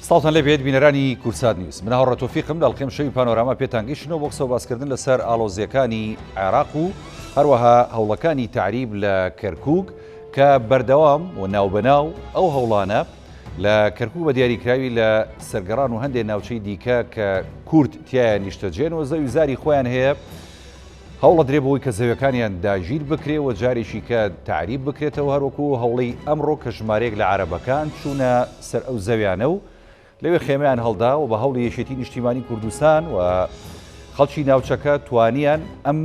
سڵاوتان لێ بێت بینەرانی کوردسات نیوز من هاوڕێ تۆفیقم لە ئەڵقەی شەوی پانۆراما پێتان گەیشتنەوە بۆ قسە و باسکردن لەسەر ئاڵۆزیەکانی عێراق و هەروەها هەوڵەکانی تەعریب لە کەرکوک کە بەردەوام و ناوبەناو ئەو هەوڵانە لە کەرکوک بە دیاریکراوی لە سەرگەڕان و هەندێک ناوچەی دیکە کە کورد تیایا نیشتەجێن و زەوی زاری خۆیان هەیە هەوڵەدرێ بۆی کە زەویەکانیان داگیر بکرێ و جارێکی کە تەعریب بکرێتەوە هەروەکو هەوڵی ئەمڕۆ کە ژمارەیەک لە عەرەبەکان چوونە سەر ئەو زەویانە و لەوێ خێمەیان هەڵدا و بە هەوڵی یەکێتی نیشتیمانی کوردستان و خەڵکی ناوچەکە توانیان ئەم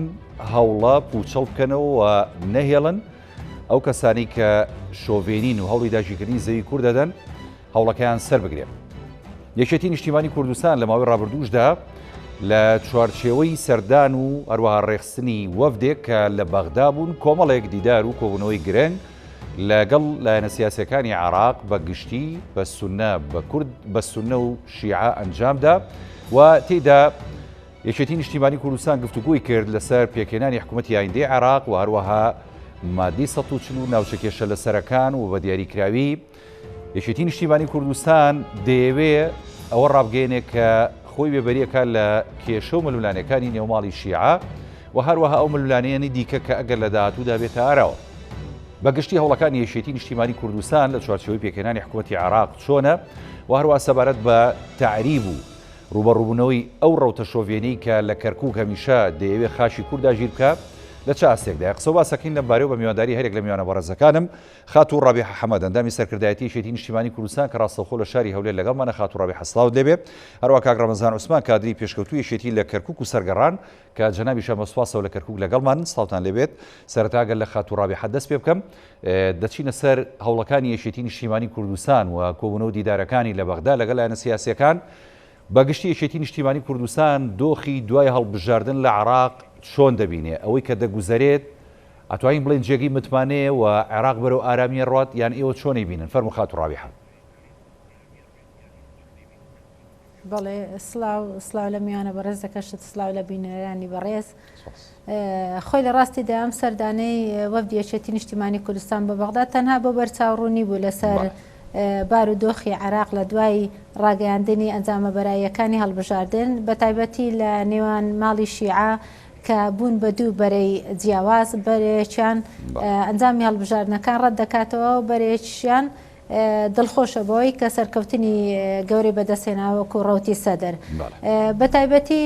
هەوڵە پوچەڵ بکەنەوە و نەهێڵن ئەو کەسانی کە شۆڤێنین و هەوڵی داگیرکردنی زەوی کورد دەدەن هەوڵەکەیان سەر بگرێ. یەکێتی نیشتیمانی کوردستان لە ماوەی ڕابردووشدا لە چوارچێوەی سەردان و هەروەها ڕێخستنی وەفدێک کە لە بەغدا بوون کۆمەڵێک دیدار و کۆبوونەوەی گرنگ لەگەڵ لایەنە سیاسیەکانی عێراق بە گشتی بە سوننە بە کورد بە سوننە و شیعە ئەنجامدا و تێیدا یەکێتی نیشتیمانی کوردستان گفتوگۆی کرد لەسەر پێکهێنانی حکوومەتی ئایندەی عێراق و هەروەها مادەی 140 و ناوچە کێشە لەسەرەکان و بە دیاریکراوی یەکێتی نیشتیمانی کوردستان دەیەوێ ئەوە ڕابگەیەنێ کە خۆی بێبەریەکە لە کێشە و ململانێکانی نێوماڵی شیعە و هەروەها ئەو ململانێیانی دیکە کە ئەگەر لە داهاتوودا بێتە ئاراوە. بە گشتی هەوڵەکانی یەکێتی نیشتیمانی کوردستان لە چوارچێوەی پێکهێنانی حکوومەتی عێراق چۆنە و هەروەها سەبارەت بە تەعریب و ڕووبەڕووبوونەوەی ئەو ڕەوتە شۆڤێنیەی کە لە کەرکووک هەمیشە دەیەوێ خاکی کورد داگیر بکا لە چ ئاستێکدایە؟ قسە و باسەکەین لەم بارەیەوە بە میوانداری هەریەک لە میوانە بەڕێزەکانم خاتوو ڕابیحە حەمەد، ئەندامی سەرکردایەتی یەکێتی نیشتیمانی کوردستان کە ڕاستەوخۆ لە شاری هەولێر لەگەڵمانە، خاتوو ڕابیحە سڵاوت لێبێ. هەروەها کاک ڕەمەزان عوسمان کادری پێشکەوتووی یەکێتی لە کەرکوک و سەرگەڕان کە جەنابیشیان بە سوپاسەوە لە کەرکوک لەگەڵمانن، سڵاوتان لێبێت. سەرەتا گەر لە خاتوو ڕابیحە دەست پێ بکەم، دەچینە سەر هەوڵەکانی یەکێتی نیشتیمانی کوردستان و کۆبوونەوە و دیدارەکانی لە بەغدا لەگەڵ لایەنە سیاسییەکان. بە گشتی یەکێتی نیشتیمانی کوردستان دۆخی دوای هەڵبژاردن لە عێراق چۆن دەبینێ؟ ئەوەی کە دەگوزەرێت ئەتوانین بڵێین جێگەی متمانەیە و عێراق بەرەو ئارامی ئەڕوات یان ئێوە چۆن ئەیبینن؟ فەرموو خاتوو ڕابیحە. بەڵێ سڵاو سڵاو لە میوانە بەڕێزەکەشت سڵاو لە بینەرانی بەڕێز خۆی لە ڕاستیدا ئەم سەردانەی وەفدی یەکێتی نیشتیمانی کوردستان بۆ بەغدا تەنها بۆ بەرچاوڕوونی بوو لەسەر بار و دۆخی عێراق لە دوای ڕاگەیاندنی ئەنجامە بەراییەکانی هەڵبژاردن بە تایبەتی لە نێوان ماڵی شیعە کە بوون بە دوو بەرەی جیاواز، بەرەیەکیان ئەنجامی هەڵبژاردنەکان ڕەت دەکاتەوە و بەرەیەکیشیان دڵخۆشە بەوەی کە سەرکەوتنی گەورەی بەدەستهێناوە وەکو ڕەوتی سەدر بە تایبەتی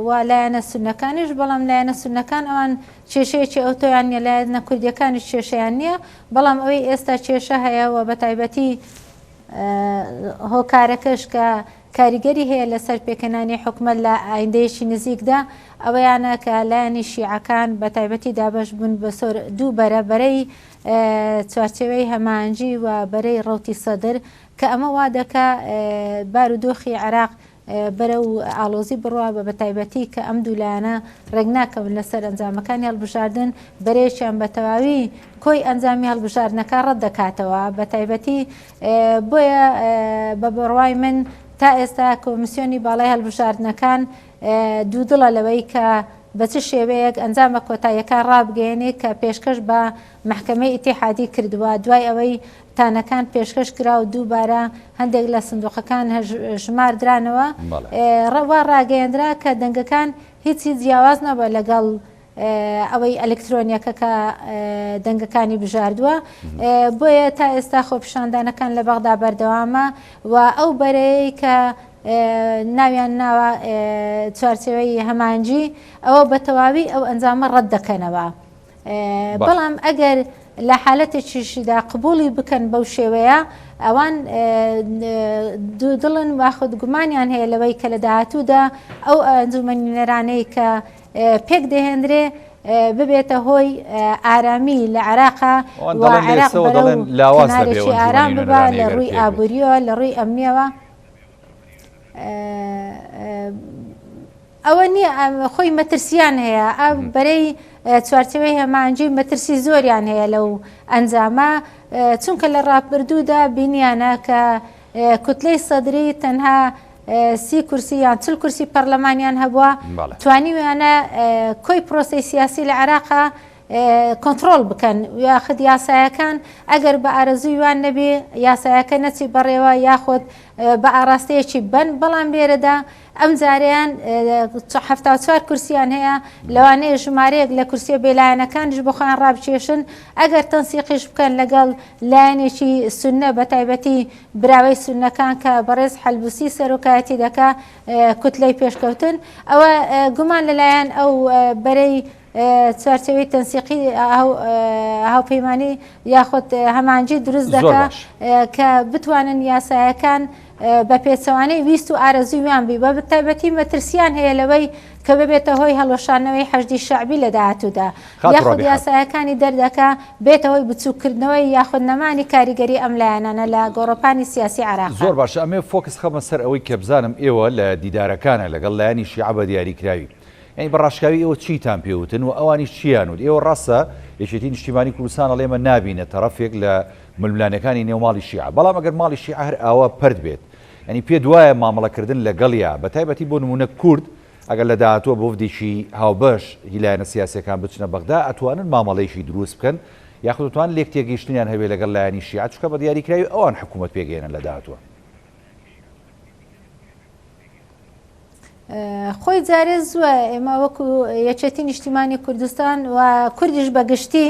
و لایەنە سوننەکانیش، بەڵام لایەنە سوننەکان ئەوان کێشەیەکی ئەوتۆیان نییە، لایەنە کوردییەکانیش کێشەیان نییە، بەڵام ئەوەی ئێستا کێشە هەیە و بە تایبەتی هۆکارەکەش کە کاریگەری هەیە لەسەر پێکهێنانی حکومەت لە ئایندەیەکی نزیکدا، ئەوەیانە کە لایەنی شیعەکان بە تایبەتی دابەش بوون بەسەر دوو بەرە، بەرەی چوارچێوەی هەماهەنگی و بەرەی ڕەوتی سەدر، کە ئەمە وا دەکا بارودۆخی عێراق بەرەو ئاڵۆزی بڕوا بە بەتایبەتی کە ئەم دوو لایەنە ڕێکناکەون لەسەر ئەنجامەکانی هەڵبژاردن، بەرەیەکیان بە تەواوی کۆی ئەنجامی هەڵبژاردنەکە ڕەت دەکاتەوە بە تایبەتی بۆیە بە بڕوای من تا ئێستا کۆمیسیۆنی باڵای هەڵبژاردنەکان دوودڵە لەوەی کە بە چ شێوەیەک ئەنجامە کۆتاییەکان ڕابگەیەنێ کە پێشکەش بە مەحکەمەی ئیتیحادی کردووە دوای ئەوەی تانەکان پێشکەش کرا و دووبارە هەندێک لە سندوقەکان ژماردرانەوە وا ڕاگەیەندرا کە دەنگەکان هیچی جیاواز نەبووە لەگەڵ ئەوەی ئەلکترۆنیەکە کە دەنگەکانی بژاردووە بۆیە تا ئێستا خۆپیشاندانەکان لە بەغدا بەردەوامە و ئەو بەرەیەی کە ناویان ناوە چوارچێوەی هەمانجی ئەوە بە تەواوی ئەو ئەنجامە ڕەت دەکەنەوە بەڵام ئەگەر لە حالەتێکیشدا قبوڵی بکەن بەو شێوەیە ئەوان دوودڵن واخود گومانیان هەیە لەوەی کە لە داهاتوودا ئەو ئەنجومەنی نوێنەرانەی کە پێک دەهێنرێ ببێتە هۆی ئارامی لە عێراقا و عێراق بەرەو کەنارێکی ئارام ببا لە ڕووی ئابووریەوە لە ڕووی ئەمنیەوە ئەوە نییە خۆی مەترسیان هەیە بەرەی چوارچێوەی هەمانجی مەترسی زۆریان هەیە لەو ئەنجامە چونکە لە ڕابردوودا بینیانە کە کوتلەی سەدری تەنها سی کورسی یان چل کورسی پەرلەمانیان هەبووە توانیویانە کۆی پرۆسی سیاسی لە عێراقا. کۆنتڕۆڵ بکەن یاخود یاسایەکان ئەگەر بە ئارەزووی وان نەبێ یاسایەکە نەچی بەڕێوە یاخود بە ئاراستەیەکی بن بەڵام لێرەدا ئەم جارەیان 74 کورسیان هەیە لەوانەیە ژمارەیەک لە کورسیە بێلایەنەکانیش بۆ خۆیان ڕابکێشن ئەگەر تەنسیقیش بکەن لەگەڵ لایەنێکی سوننە بە تایبەتی براوەی سوننەکان کە بەڕێز حەلبوسی سەرۆکایەتی دەکا کوتلەی پێشکەوتن ئەوە گومان لەلایەن ئەو بەرەی چوارچێوەی تەنسیقی هاوپەیمانی یاخود هەمانجی دروست دەکا کە بتوانن یاسایەکان بە پێچەوانەی ویست و ئارەزوویان بی بە تایبەتی مەترسیان هەیە لەوەی کە ببێتە هۆی هەڵوەشانەوەی حەشدی شەعبی لە داهاتوودا یاخود یاسایەکانی دەردەکا بێتە هۆی بچووککردنەوەی یاخود نەمانی کاریگەری ئەم لایەنانە لە گۆڕەپانی سیاسی عێراقا. زۆر باشە ئەمەوێ فۆکس خەمە سەر ئەوەی کە بزانم ئێوە لە دیدارەکانە لەگەڵ لایەنی شیعە بە دیاریکراوی یانی بە ڕاشکاوی ئێوە چیتان پێ وتن و ئەوانیش چیان وت؟ ئێوە ڕاستە یەکێتی نیشتیمانی کوردستان ئەڵێ ئێمە نابینە تەڕەفێک لە ململانێکانی نێو ماڵی شیعە بەڵام ئەگەر ماڵی شیعە هەر ئاوا پەرت بێت یانی پێت وایە مامەڵەکردن لەگەڵیا بە تایبەتی بۆ نموونە کورد ئەگەر لە داهاتووە بە وەفدێکی هاوبەش هی لایەنە سیاسیەکان بچنە بەغدا ئەتوانن مامەڵەیەکی دروست بکەن یاخود ئەتوانن لێکتێگەیشتنیان هەبێ لەگەڵ لایەنی شیعە چونکە بە دیاریکراوی ئەوان حکوومەت پێکئێنن لە داهاتووە. خۆی جارێ زووە ئێمە وەکو یەکێتی نیشتیمانی کوردستان و کوردیش بەگشتی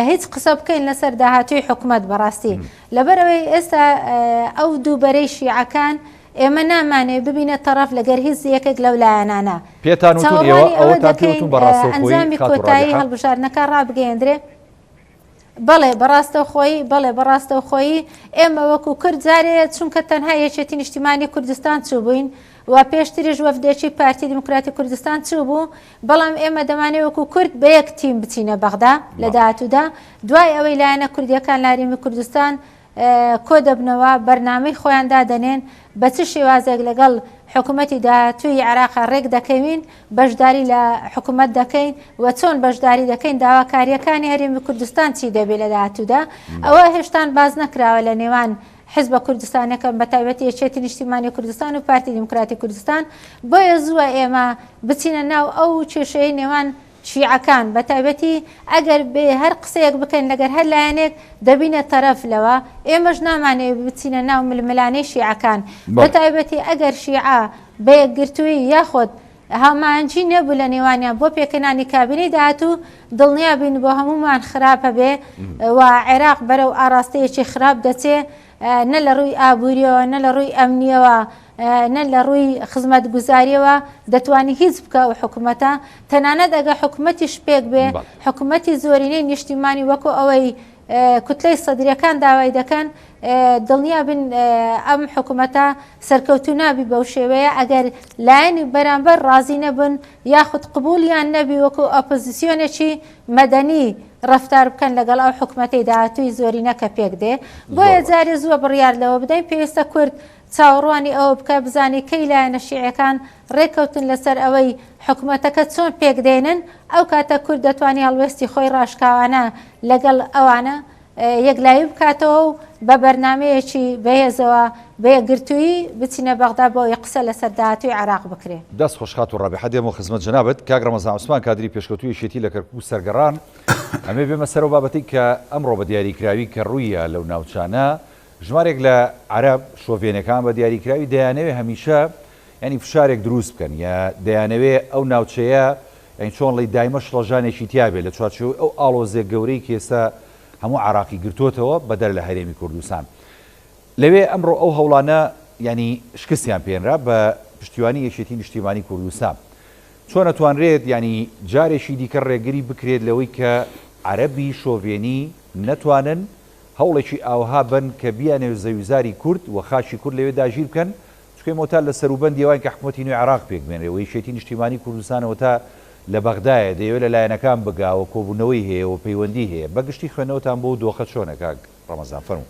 هیچ قسە بکەین لەسەر داهاتوی حکومت بەڕاستی لەبەرەوەی ئێستا ئەو دووبەرەی شیعەکان ئێمە نامانێ ببینە تەڕەف لەگەر هیچ یەکێک لەو لایەنانە. پێتان وتون ئێوە چاوەڕوانی ئەوە ئەوەتان پێ دەکەین وتون بە ڕاستەوخۆیی ئەنجامی خاتوو کۆتایی ڕابیحە؟ هەڵبژاردنەکە ڕابگەیەندرێ. بەڵێ بە ڕاستەوخۆیی، بەڵێ بە ڕاستەوخۆیی ئێمە وەکو کورد جارێ چونکە تەنها یەکێتی نیشتیمانی کوردستان چووبووین و پێشتریش وەفدێکی پارتی دیموکراتی کوردستان چووبوو، بەڵام ئێمە دەمانەوێ وەکو کورد بە یەک تیم بچینە بەغدا لە بەڵێ. داهاتوودا دوای ئەوەی لایەنە کوردییەکان لە هەرێمی کوردستان کۆدەبنەوە، بەرنامەی خۆیان دادەنێن، بە چ شێوازێک لەگەڵ حکومەتی داهاتووی عێراق رێک دەکەوین، بەشداری لە حکومەت دەکەین و چۆن بەشداری دەکەین، داواکارییەکانی هەرێمی کوردستان چی دەبێت لە داهاتوودا، ئەوە هێشتان باس نەکراوە لە نێوان حزبە کوردستانیەکان بەتایبەتی یەکێتی نیشتیمانی کوردستان و پارتی دیموکراتی کوردستان، بۆیە زووە ئێمە بچینە ناو ئەو کێشەیەی نێوان شیعەکان بە تایبەتی ئەگەر بێ هەر قسەیەک بکەین لەگەر هەر لایەنێک دەبینە تەرەف لەوە ئێمەش نامانەوێ بچینە ناو ململانێی شیعەکان بە تایبەتی ئەگەر شیعە بە یەکگرتوویی یاخود هاوماهەنگی نەبوو لە نێوانیان بۆ پێکهێنانی کابینەی داهاتوو دڵنیا بین بۆ هەموومان خراپە بێ و عێراق بەرەو ئاراستەیەکی خراپ دەچێ نە لە ڕووی ئابووریەوە نە لە ڕووی ئەمنیەوە نە لە ڕووی خزمەتگوزاریەوە دەتوانی هیچ بکە ئەو حکومەتە تەنانەت ئەگە حکومەتیش پێک بێ حکومەتی زۆرینەی نیشتیمانی وەکو ئەوەی کوتلەی سەدریەکان داوای دەکەن دڵنیا بن ئەم حکومەتە سەرکەوتوو نابی بەو شێوەیە ئەگەر لایەنی بەرامبەر ڕازی نەبن یاخود قبولیان نەبی وەکو ئۆپۆزیسیۆنێکی مەدەنی ڕەفتار بکەن لەگەڵ ئەو حکومەتەی داهاتووی زۆرینە کە پێک دێ بۆیە جارێ زووە بڕیار لەوە بدەین پێویستە کورد چاوەڕوانی ئەوە بکە بزانێ کەی لایەنە شیعیەکان ڕێککەوتن لەسەر ئەوەی حکومەتەکە چۆن پێکدێنن، ئەو کاتە کورد دەتوانی هەڵوێستی خۆی ڕاشکاوانە لەگەڵ ئەوانە یەکلایی بکاتەوە و بە بەرنامەیەکی بەهێزەوە بە یەکگرتوویی بچینە بەغدا بۆ ئەوەی قسە لەسەر داهاتووی عێراق بکرێ. دەست خۆش خاتوو ڕابیحە دێمەوە خزمەت جەنابت کاک ڕەمەزان عوسمان کادری پێشکەوتووی یەکێتی لە کەرکوک و سەرگەڕان ئەمەوێ بێمە سەر ئەو بابەتەی کە ئەمڕۆ بە دیاریکراوی کە ڕووییا لەو ناوچانە ژمارێک لە عەرەب شۆڤێنەکان بە دیاریکراوی دەیانەوێ هەمیشە یانی فشارێک دروست بکەن یا دەیانەوێ ئەو ناوچەیە یانی چۆن ڵی دایمە شڵەژانێکی تیا بێ لە چوارچێوەی ئەو ئاڵۆزیە گەورەی کە ئێستا هەموو عێراقی گرتۆتەوە بەدەر لە هەرێمی کوردستان لەوێ ئەمڕۆ ئەو هەوڵانە یانی شکستیان پێنرا بە پشتیوانی یەکێتی نیشتیمانی کوردستان چۆن ئەتوانرێت یانی جارێکی دیکە ڕێگری بکرێت لەوەی کە عەرەبی شۆڤێنی نەتوانن هەوڵێکی ئاوها بەن کە بیانەوێت زەویوزاری کورد و خاکی کورد لەوێ داگیر بکەن، چونکە ئێمە تا لە سەروبەندی ئەوەین کە حکومەتی نوێی عێراق پێک بێنرێ و یەکێتی نیشتیمانی کوردستان ئەوەتا لە بەغدایە دەیەوێت لە لایەنەکان بگا و کۆبوونەوەی هەیە و پەیوەندی هەیە، بە گشتی خوێندنەوەتان بۆ ئەو دۆخە چۆنە کاک ڕەمەزان فەرموو.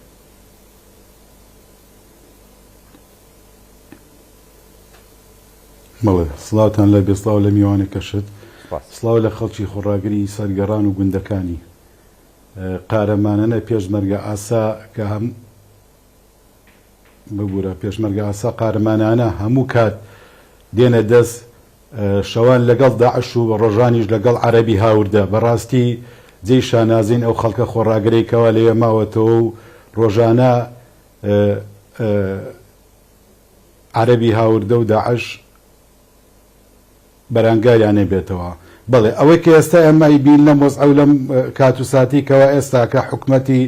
بەڵێ سڵاوتان لێبێ سڵاو لە میوانەکەشت سوپاس. سڵاو لە خەڵکی خۆڕاگری سەرگەڕان و گوندەکانی. قارەمانانە پێشمەرگە ئاسا کە هەم ببورە پێشمەرگە ئاسا قارەمانانە هەموو کات دێنە دەست. شەوان لەگەڵ داعش و ڕۆژانیش لەگەڵ عەرەبی هاوردە. بەڕاستی جێی شانازین ئەو خەڵکە خۆڕاگرەی کەوا لەوێ ماوەتەوە و ڕۆژانە عەرەبی هاوردە و داعش بەرانگاریان نەبێتەوە. بەڵێ ئەوەی کە ئێستا ئێمە ئەیبین لەم وەزعە و لەم کات و ساتی کەوا ئێستاکە حکومەتی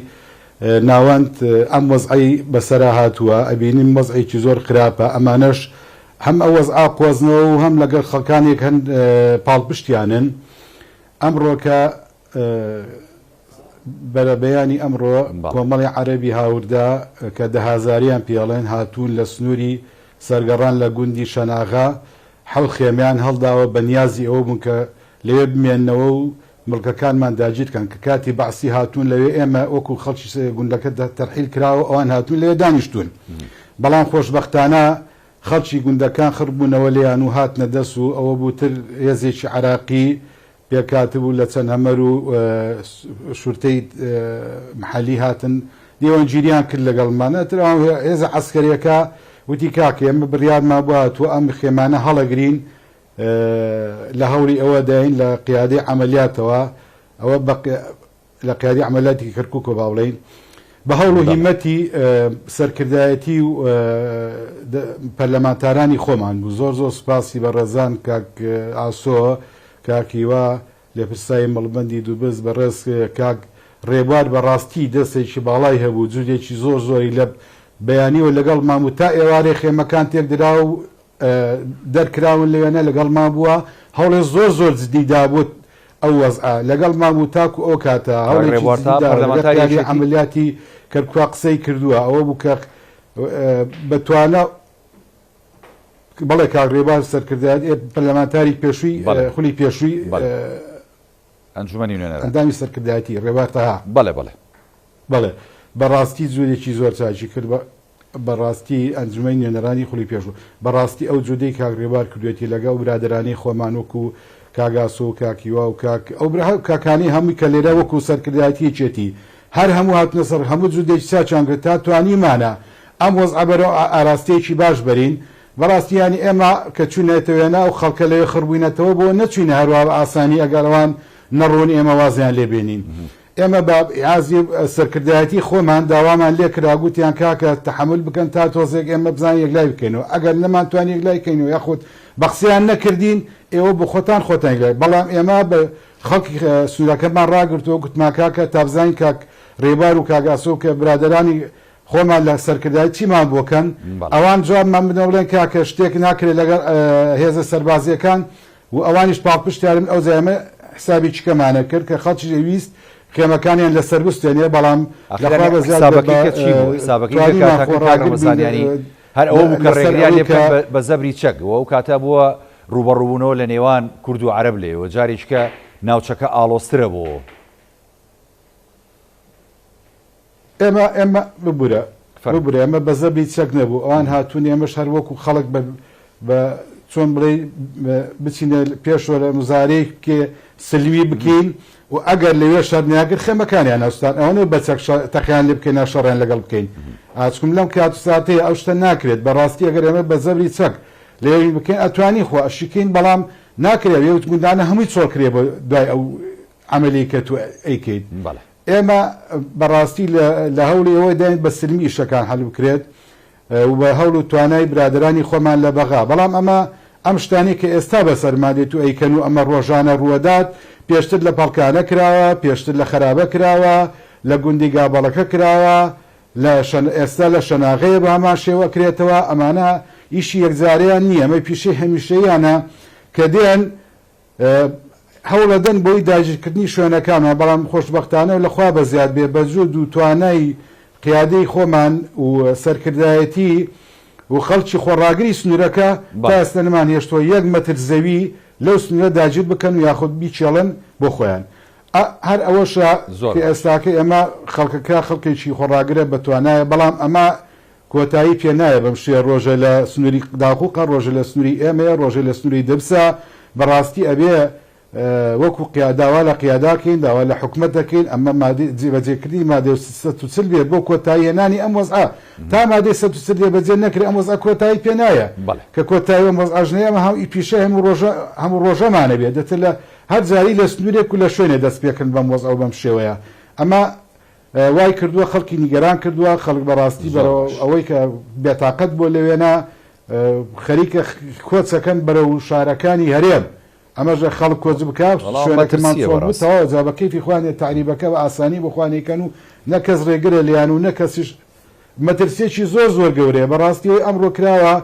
ناوەند ئەم وەزعەی بەسەرا هاتووە ئەبینین وەزعێکی زۆر خراپە ئەمانەش هەم ئەو وەزعە قۆزنەوە و هەم لەگەڵ خەڵکانێک هەن پاڵپشتیانن ئەمڕۆکە بەرەبەیانی ئەمڕۆ کۆمەڵی عەرەبی هاوردە کە دەهازاریان پێڵێن هاتوون لە سنووری سەرگەڕان لە گوندی شەناغە حەوت خێمەیان هەڵداوە بە نیازی ئەوە بوون کە لەوێ بمێننەوە و مڵکەکانمان داگیرکەن کە کاتی بەعسی هاتوون لەوێ ئێمە وەکو خەڵکی گوندەکە تەرحیل کراوە ئەوان هاتوون لەوێ دانیشتوون بەڵام خۆشبەختانە خەڵکی گوندەکان خڕ بوونەوە لێیان و هاتنە دەست و ئەوە بوو تر هێزێکی عەراقی پێکهاتبوو لە چەند هەمەر و شورتەی محەلی هاتن نێوەندگیریان کرد لەگەڵمان ئەتر ئەوان هێزە عەسکەریەکە وتی کاکە ئێمە بڕیارمان بۆ هاتووە ئەم خێمانە هەڵەگرین لە هەوڵی ئەوەداین لە قیادەی عەمەلیاتەوە ئەوە بە لە قیادی عەمەلیاتی کەرکوکەوە با بڵێین بە هەوڵ و هیمەتی سەرکردایەتی و پەرلەمانتارانی خۆمان بوو زۆر زۆر سوپاسی بەڕێزان کاک ئاسۆ کاک هیوا لێپرسراوی مەڵبەندی دووبز بەڕێز کاک ڕێبوار بەڕاستی دەستێکی باڵای هەبوو جودێکی زۆر زۆری لە بەیانیەوە لەگەڵمان بوو تا ئێوارێ خێمەکان تێکدرا و دەرکراون لەوێنە لەگەڵمان بووە هەوڵێ زۆر زۆر جدی دابوو ئەو وەزعە لەگەڵمان بوو تاکو ئەو کاتە هەوڵێکی جدی داوە لەگەڵ قیادی عەمەلیاتی کەرکوکا قسەی کردووە ئەوە بوو کە بە توانا بەڵێ کاک ڕێباز سەرکردایەتی پەرلەمانتاری پێشووی خولی پێشووی ئەنجومەنی نوێنەران ئەندامی سەرکردایەتی ڕێبار تەها بەڵێ بەڵێ بەڵێ بەڕاستی جوودێکی زۆر چاکی کرد بەڕاستی ئەنجومەنی نوێنەرانی خولی پێشوو بەڕاستی ئەو جودەی کاک ڕێبوار کردوێتی لەگەڵ ئەو برادەرانەی خۆمان وەکو کاک ئاسۆ و کاک هیوا و کاک ئەو برا کاکانەی هەمووی کە لێرە وەکو سەرکردایەتی یەکێتی هەر هەموو هاتنە سەر هەموو جودێکی چاکیان کرد تا توانیمانە ئەم وەزعە بەرەو ئاراستەیەکی باش بەرین بەڕاستی یانی ئێمە کە چوینەتە وێنە ئەو خەڵکە لەوێ خڕ بووینەتەوە بۆ نەچوینە هەروا بە ئاسانی ئەگەر ئەوان نەڕۆن ئێمە وازیان لێ بێنین ئێمە بە ئیعازی سەرکردایەتی خۆمان داوامان لێ کرا گوتیان کاکە تەحەمول بکەن تا تۆزێک ئێمە بزانین یەکلای بکەینەوە ئەگەر نەمانتوانی یەکلای کەینەوە یاخود بە قسەیان نەکردین ئێوە بۆ خۆتان خۆتان یەکلای بەڵام ئێمە بە خەڵکی سنوورەکەمان ڕاگرتووە گوتمان کاکە تا بزانین کاک ڕێبوار و کاک ئاسۆ کە برادەرانی خۆمان لە سەرکردایەتی چیمان بۆ کەن ئەوان جوابمان بدەن بڵێن کاکە شتێک ناکرێت لەگەڵ هێزە سەربازیەکان و ئەوانیش پاڵپشتیارن ئەوجا ئێمە حسابی چکەمانە کرد کە خەڵکیش ئەویست خێمەکانیان لەسەر بستێنێ بەڵام لەخوا بەزیاد بێت بە توانیمان خۆڕاگر بین هەر ئەوە بوو کە ڕێگریان لێ بکەن بە زەبری چەک و ئەو کاتە بووە ڕووبەڕووبوونەوە لە نێوان کورد و عەرەب لێ و جارێکیکە ناوچەکە ئاڵۆزترە بۆ. ئێمە ئێمە ببورە ببورە ئێمە بە زەبری چەک نەبوو ئەوان هاتوون ئێمەش هەر وەکو خەڵک بە بە چۆن بڵێی بچینە پێشەوە لە مزارەیەک بکێ سلمی بکەین و ئەگەر لەوێ شەر ناگرت خێمەکانیان ئەسوتان ئەوە بە چەک تەقیان لێ بکەین شەڕیان لەگەڵ بکەین ئاچکم لەم کات و ساتەیە ئەو شتە ناکرێت بەڕاستی ئەگەر ئێمە بە زەبری چەک لەوێ بکەین ئەتوانی خۆ ئەشیکەین بەڵام ناکرێت ئەو گوندانە هەمووی چۆڵ کرێ بۆ دوای ئەو عەمەلی کە تۆ ئەیکەیت. ئێمە بەڕاستی لە هەوڵی ئەوەداین بە سلمی ئیشەکان حەل بکرێت و بە هەوڵ و توانای برادەرانی خۆمان لە بەغا، بەڵام ئەمە ئەم شتانەی کە ئێستا بەسەرمان دێت و ئەیکەن و ئەمە ڕۆژانە ڕووەدات، پێشتر لە پەڵکانە کراوە، پێشتر لە خەرابە کراوە، لە گوندی گابەڵەکە کراوە، لە ئێستا لە شەناغەیە بە هەمان شێوە ئەکرێتەوە، ئەمانە ئیشی یەکجارەیان نییە، ئەمە پیشەی هەمیشەییانە کە دێن هەوڵەدەن بۆی داگیرکردنی شوێنەکانمان، بەڵام خۆشبەختانە و لە خوا بەزیاد بێ بە جود و توانای قیادەی خۆمان و سەرکردایەتی و خەڵکی خۆڕاگری سنوورەکە تا ئێستا نەمانهێشتووە یەک مەتر زەوی لەو سنوورە داگیر بکەن و یاخود بیکێڵن بۆ خۆیان. هەر ئەوەشە کە ئێستاکە ئێمە خەڵکەکە خەڵکێکی خۆڕاگرە بەتوانایە، بەڵام ئەمە کۆتایی پێ نایە بەم شێ ڕۆژێ لە سنوری داقوقە ڕۆژێ لە سنوری ئێمەیە ڕۆژێ لە سنوری دبسە بەڕاستی ئەبێ. وەکو قیا داوا لە قیادا کەین داوا لە حکومەت دەکەین ئەمە مادەی جێبەجێکردنی مادەی 140 بێت بۆ کۆتایی هێنانی ئەم وەزعە تا مادەی 140 جێبەجێ نەکرێ ئەم وەزعە کۆتایی پێ نایە کە کۆتایی ئەم وەزعەش نەیە ئەمە هەم پیشەی هەموو ڕۆژە هەموو ڕۆژەمانە بێت دەتر لە هەر جاری لە سنوورێک و لە شوێنێ دەست پێکردن بەم وەزعە و بەم شێوەیە ئەمە وای کردووە خەڵکی نیگەران کردووە خەڵک بەڕاستی بەرەو ئەوەی کە بێتاقەت بۆ لەوێنا خەریکە کۆچەکەن بەرەو شارەکانی هەرێم ئەمەش خەڵک کۆچ بکا شوێنەکەمان چۆڵ بوو تەواو جا بە کەیفی خۆیان تەعریبەکە بە ئاسانی بۆ خۆیان ئەیکەن و نە کەس ڕێگرە لێیان و نە کەسیش مەترسیەکی زۆر زۆر گەورەیە بەڕاستی ئەوەی ئەمڕۆ کراوە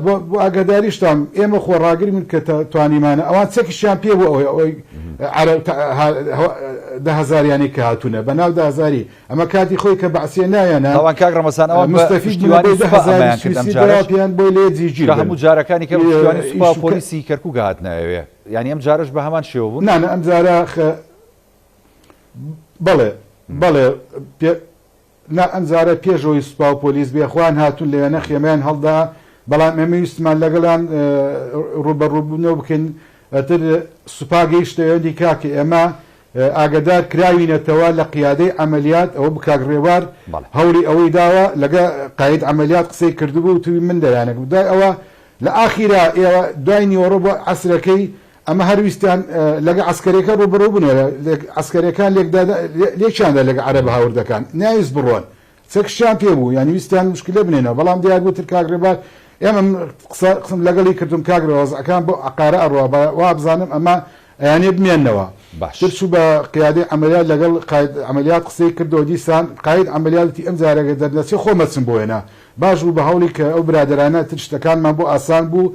بۆ بۆ ئاگاداریشتان ئێمە خۆڕاگرین کە توانیمانە ئەوان چەکیشیان پێ بوو ئەوەی ئەوەی عەرەب دە هەزاریانی کە هاتوونە بە ناو دە هەزاری ئەمە کاتی خۆی کە بەعسیە نایەنە تاوان کاک ڕەمەزان ئەوان بە مستەفید بوونە پشتیوانی بۆی دە سوپا هەزاری ئەمەیان کرد ئەم سویسری جارەش داوا پێیان بۆی لێ جیگیر کە بن هەموو جارەکانی کە بە پشتیوانی سوپا ئیش و و کە پۆلیسی کەرکوک هاتنە ئەوێ یانی ئەم جارەش بە هەمان شێوە بوون؟ نا نا ئەم جارە خ بەڵێ بەڵێ پێ نا ئەم جارە پێش ئەوەی سوپا و پۆلیس بێ خۆیان هاتوون لەوێنە خێمەیان هەڵدا بەڵام ئێمە ویستمان لەگەڵیان ڕووبەڕووبوونەوە بکەین ئەتر سوپا گەیشتە وێندی کاکە ئێمە ئاگەدار کراوینەتەوە لە قیادەی عەمەلیات ئەوە بوو کاک ڕێوار هەوڵی ئەوەی داوە لەگە قاید عەمەلیات قسەی کردبوو وتوی من لەیانەکم دوای ئەوە لە ئاخیرا ئێوە دوای نیوەڕۆ بۆ عەسرەکەی ئەمە هەر ویستیان لەگە عەسکەرێکە ڕووبەڕوو بنەوە عەسکەرەکان لێکدادا لێکیاندا لەگە عەرەبە هاوردەکان ناویست بڕۆن چەکشیان پێ بوو یانی ویستیان مشکلە بنێنەوە بەڵام دیار بوو تر کاک ڕێبار ئێمە من قسە قسم لەگەڵی کردم کاک ڕێ وەزعەکان بۆ عەقارە ئەڕوا بە وابزانم ئەمە ئەیانێ بمێنەوە باش. تر چوو بە قیادەی عەمەلیات لەگەڵ قاید عەمەلیات قسەی کردەوە دیسان قاید عەمەلیات وتی ئەم جارە گەر دەرنەچێ خۆم ئەچم بۆ وێنە باش بوو بە هەوڵی کە ئەو برادەرانە تر شتەکانمان بۆ ئاسان بوو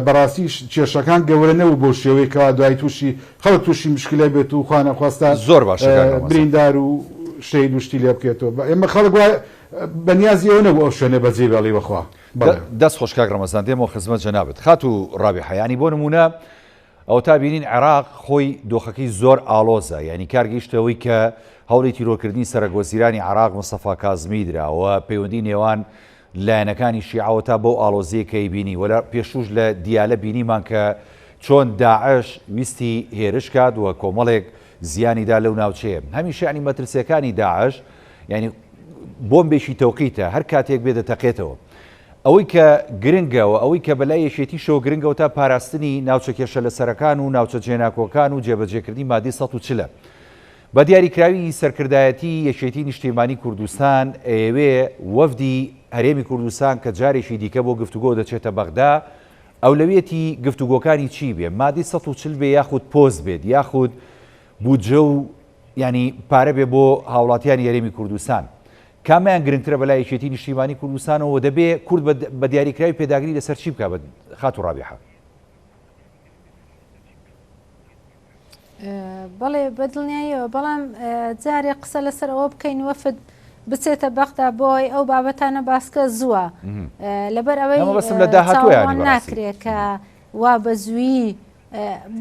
بەڕاستی کێشەکان گەورە نەبوو بەو شێوەی کەوا دوای تووشی خەڵک تووشی مشکلە بێت و خوا نەخواستە زۆر باشە کاک ڕەمەزان. بریندار و شەهید و شتی لێ بکەێتەوە بە ئێمە خەڵک وا بەنیازی ئەوە نەبوو ئەو شوێنە بەجێ بێڵی بەخوا بەڵێ. دەست خۆش کاک ڕەمەزان دێمەوە خزمەت جەنابت خاتوو ڕابیحە یانی بۆ نموونە ئەوەتا بینین عێراق خۆی دۆخەکەی زۆر ئاڵۆزە یانی کار گەیشتە ئەوەی کە هەوڵی تیرۆرکردنی سەرەک وەزیرانی عێراق مستەفا کازمی درا و پەیوەندی نێوان لایەنەکانی شیعەوە تا بەو ئاڵۆزییە کە ئەیبینی و لە پێشووش لە دیالە بینیمان کە چۆن داعش ویستی هێرش کات و کۆمەڵێک زیانی دا لەو ناوچەیە هەمیشە یانی مەترسیەکانی داعش یانی بۆمبێکی تەوقیتە هەر کاتێک بێ دەتەقێتەوە ئەوەی کە گرنگە و ئەوەی کە بەلای یەکێتیشەوە گرنگەوە تا پاراستنی ناوچە کێشە لەسەرەکان و ناوچە جێناکۆکان و جێبەجێکردنی مادەی 140 بە دیاریکراوی سەرکردایەتی یەکێتی نیشتیمانی کوردستان ئەیەوێ وەفدی هەرێمی کوردستان کە جارێکی دیکە بۆ گفتوگۆ دەچێتە بەغدا ئەولەویەتی گفتوگۆکانی چی بێ مادەی 140 بێ یاخود پۆست بێت یاخود بودجە و یانی پارە بێ بۆ هاوڵاتیانی هەرێمی کوردستان کامیان گرنگترە بەلای یەکێتی نیشتیمانی کوردستانەوە و دەبێ کورد بە دیاریکراوی پێداگری لەسەر چی بکا بە خاتوو ڕابیحە؟ بەڵێ بە دڵنیاییەوە بەڵام جارێ قسە لەسەر ئەوە بکەین وەفد بچێتە بەغدا بۆی ئەو بابەتانە باسکە زووە لەبەر ئەوەی بەسم لە داهاتوویان ناکرێت کە وا بە زوویی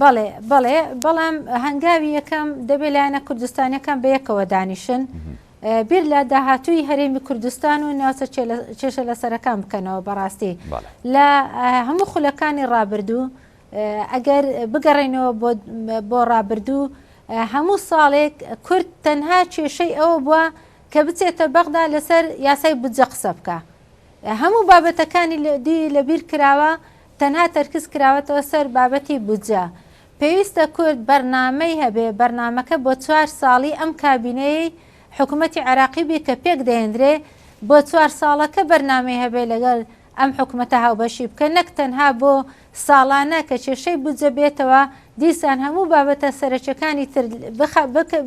بەڵێ بەڵێ بەڵام هەنگاوی یەکەم دەبێت لایەنە کوردستانیەکان بە یەکەوە دانیشن بیر لە داهاتووی هەرێمی کوردستان و ناوچە کێشە لەسەرەکان بکەنەوە بەڕاستی لە هەموو خولەکانی ڕابردوو ئەگەر بگەڕێینەوە بۆ ڕابردوو هەموو ساڵێک کورد تەنها کێشەی ئەوە بووە کە بچێتە بەغدا لەسەر یاسای بودجە قسە بکە هەموو بابەتەکانی دی لەبیر کراوە تەنها تەرکز کراوەتەوە سەر بابەتی بودجە پێویستە کورد بەرنامەی هەبێ بەرنامەکە بۆ چوار ساڵی ئەم کابینەیەی حکوومەتی عێراقی بێ کە پێک دەهێندرێ بۆ چوار ساڵەکە بەرنامەی هەبێ لەگەڵ ئەم حکومەتە هاوبەشی بکە نەک تەنها بۆ ساڵانە کە کێشەی بودجە بێتەوە دیسان هەموو بابەتە سەرەکیەکانی تر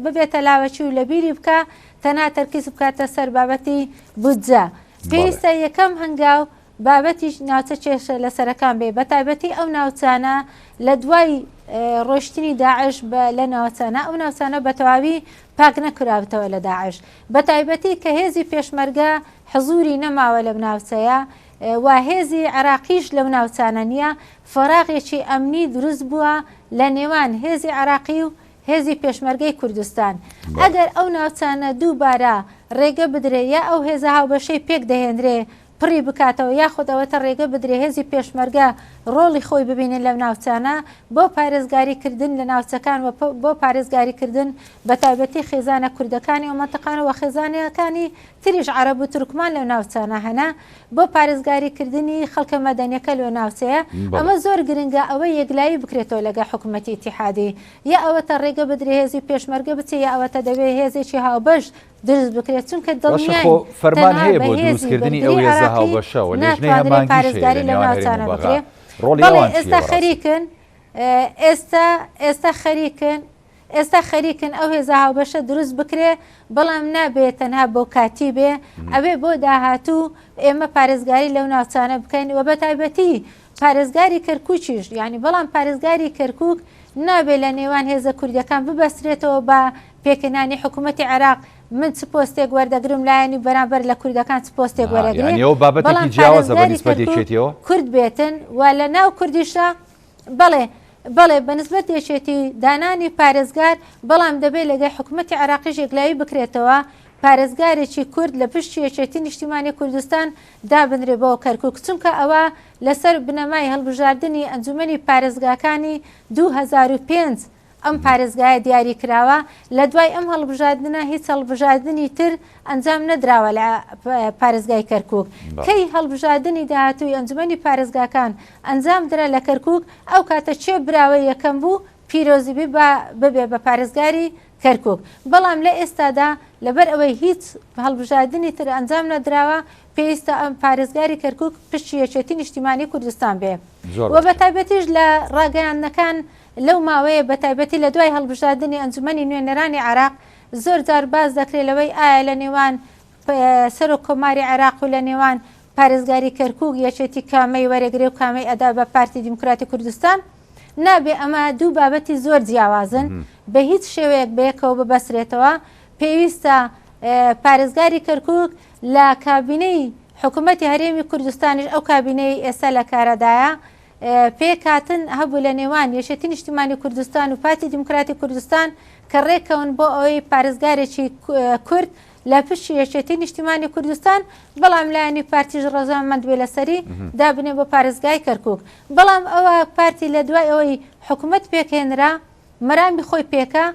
ببێتە لاوەکی و لەبیری بکا تەنها تەرکیز بکاتە سەر بابەتی بودجە پێویستە یەکەم هەنگاو بابەتی ناوچە کێشە لەسەرەکان بێ بەتایبەتی ئەو ناوچانە لە دوای ڕۆشتنی داعش لە ناوچانە ئەو ناوچانە بە تەواوی پاک نەکراوتەوە لە داعش بەتایبەتی کە هێزی پێشمەرگە حزوری نەماوە لەم ناوچەیە و هێزی عێراقیش لەو ناوچانە نییە، فەراغێکی ئەمنی دروست بووە لە نێوان هێزی عێراقی و هێزی پێشمەرگەی کوردستان. ئەگەر ئەو ناوچانە دووبارە رێگە بدرێ یا ئەو هێزە هاوبەشەی پێک دەهێنرێ پڕی بکاتەوە یاخود ئەوەتە ڕێگە بدرێ هێزی پێشمەرگە ڕۆڵی خۆی ببینێ لەو ناوچانە بۆ پارێزگاری کردن لە ناوچەکان و بۆ پارێزگاری کردن بە تایبەتی خێزانە کوردەکانی ئەو مەنتقانە و خێزانەکانی تریش عەرەب و تورکمان لەو ناوچانە هەنە بۆ پارێزگاری کردنی خەڵکە مەدەنیەکە لەو ناوچەیە ئەمە زۆر گرنگە ئەوە یەکلایی بکرێتەوە لەگە حکومەتی ئیتیحادی یا ئەوەتە ڕێگە بدرێ هێزی پێشمەرگە بچێ یا ئەوەتە دەبێ هێزێکی هاوبەش دروست بکرێت چونکە باشە دڵنیاین خۆ فەرمان تەنها هەیە بە بۆ هێزی دروستکردنی ئەو بەرگری هێزە عێراقی هاوبەشە و لێژنەی ناتوانرێ هەماهەنگیش هەیە پارێزگاری لە لەو نێوان هەرێم و ناوچانە بەغا بکرێ ڕۆڵی بەڵێ ئەوان چییە ئێستا بەڕاستی؟ خەریکن ئێستا ئێستا خەریکن ئێستا خەریکن ئەو هێزە هاوبەشە دروست بکرێ بەڵام نابێ تەنها بۆ کاتی بێ ئەبێ بۆ داهاتوو ئێمە پارێزگاری لەو ناوچانە بکەین و بە تایبەتی پارێزگاری کەرکوکیش یانی بەڵام پارێزگاری کەرکوک نابێ لە نێوان هێزە کوردیەکان ببەسترێتەوە بە پێکهێنانی حکومەتی عێراق من چ پۆستێک وەردەگرم لایەنی بەرامبەر لە کوردەکان چ پۆستێک ها وەرەگرێ یانی ئەوە بابەتێکی بەڵام جیاوازە بە پارێزگاری نیسبەت کەرکوک یەکێتیەوە؟ کورد بێتن و لە ناو کوردیشا بەڵێ بەڵێ بە نسبەت یەکێتی دانانی پارێزگار بەڵام دەبێ لەگەی حکومەتی عێراقیش یەکلایی بکرێتەوە پارێزگارێکی کورد لە پشتی یەکێتی نیشتیمانی کوردستان دابنرێ بۆ کەرکوک چونکە ئەوە لەسەر بنەمای هەڵبژاردنی ئەنجومەنی پارێزگاکانی 2005 ئەم پارێزگایە دیاری کراوە، لە دوای ئەم هەڵبژاردنە هیچ هەڵبژاردنی تر ئەنجام نەدراوە لە پارێزگای کەرکوک. کەی هەڵبژاردنی داهاتووی ئەنجومەنی پارێزگاکان ئەنجام درا لە کەرکوک، ئەو کاتە کێ براوەی یەکەم بوو پیرۆزی بی با ببێ بە پارێزگاری کەرکوک. بەڵام لە ئێستادا لەبەر ئەوەی هیچ هەڵبژاردنی تر ئەنجام نەدراوە، پێویستە ئەم پارێزگاری کەرکوک پشکی یەکێتی نیشتیمانی کوردستان بێ. زۆر وە باشە. بەتایبەتیش لە ڕاگەیاندنەکان لەو ماوەیە بەتایبەتی لە دوای هەڵبژاردنی ئەنجومەنی نوێنەرانی عێراق زۆر جار باس دەکرێت لەوەی ئایا لە نێوان سەرۆک کۆماری عێراق و لە نێوان پارێزگاری کەرکوک یەکێتی کامەی وەرەگرێ و کامەی ئەدا بە پارتی دیموکراتی کوردستان نابێ ئەمە دوو بابەتی زۆر جیاوازن بە هیچ شێوەیەک بەیەکەوە ببەسرێتەوە پێویستە پارێزگاری کەرکوک لە کابینەی حکوومەتی هەرێمی کوردستانیش ئەو کابینەی ئێستا لە کارەدایە پێکهاتن هەبوو لە نێوان یەکێتی نیشتیمانی کوردستان و پارتی دیموکراتی کوردستان کە ڕێککەون بۆ ئەوەی پارێزگارێکی کورد لە پشتی یەکێتی نیشتیمانی کوردستان بەڵام لایەنی پارتیش ڕەزامەند بێ لەسەری دابنێ بۆ پارێزگای کەرکوک بەڵام ئەوە پارتی لە دوای ئەوەی حکومەت پێکهێنرا مەرامی خۆی پێکا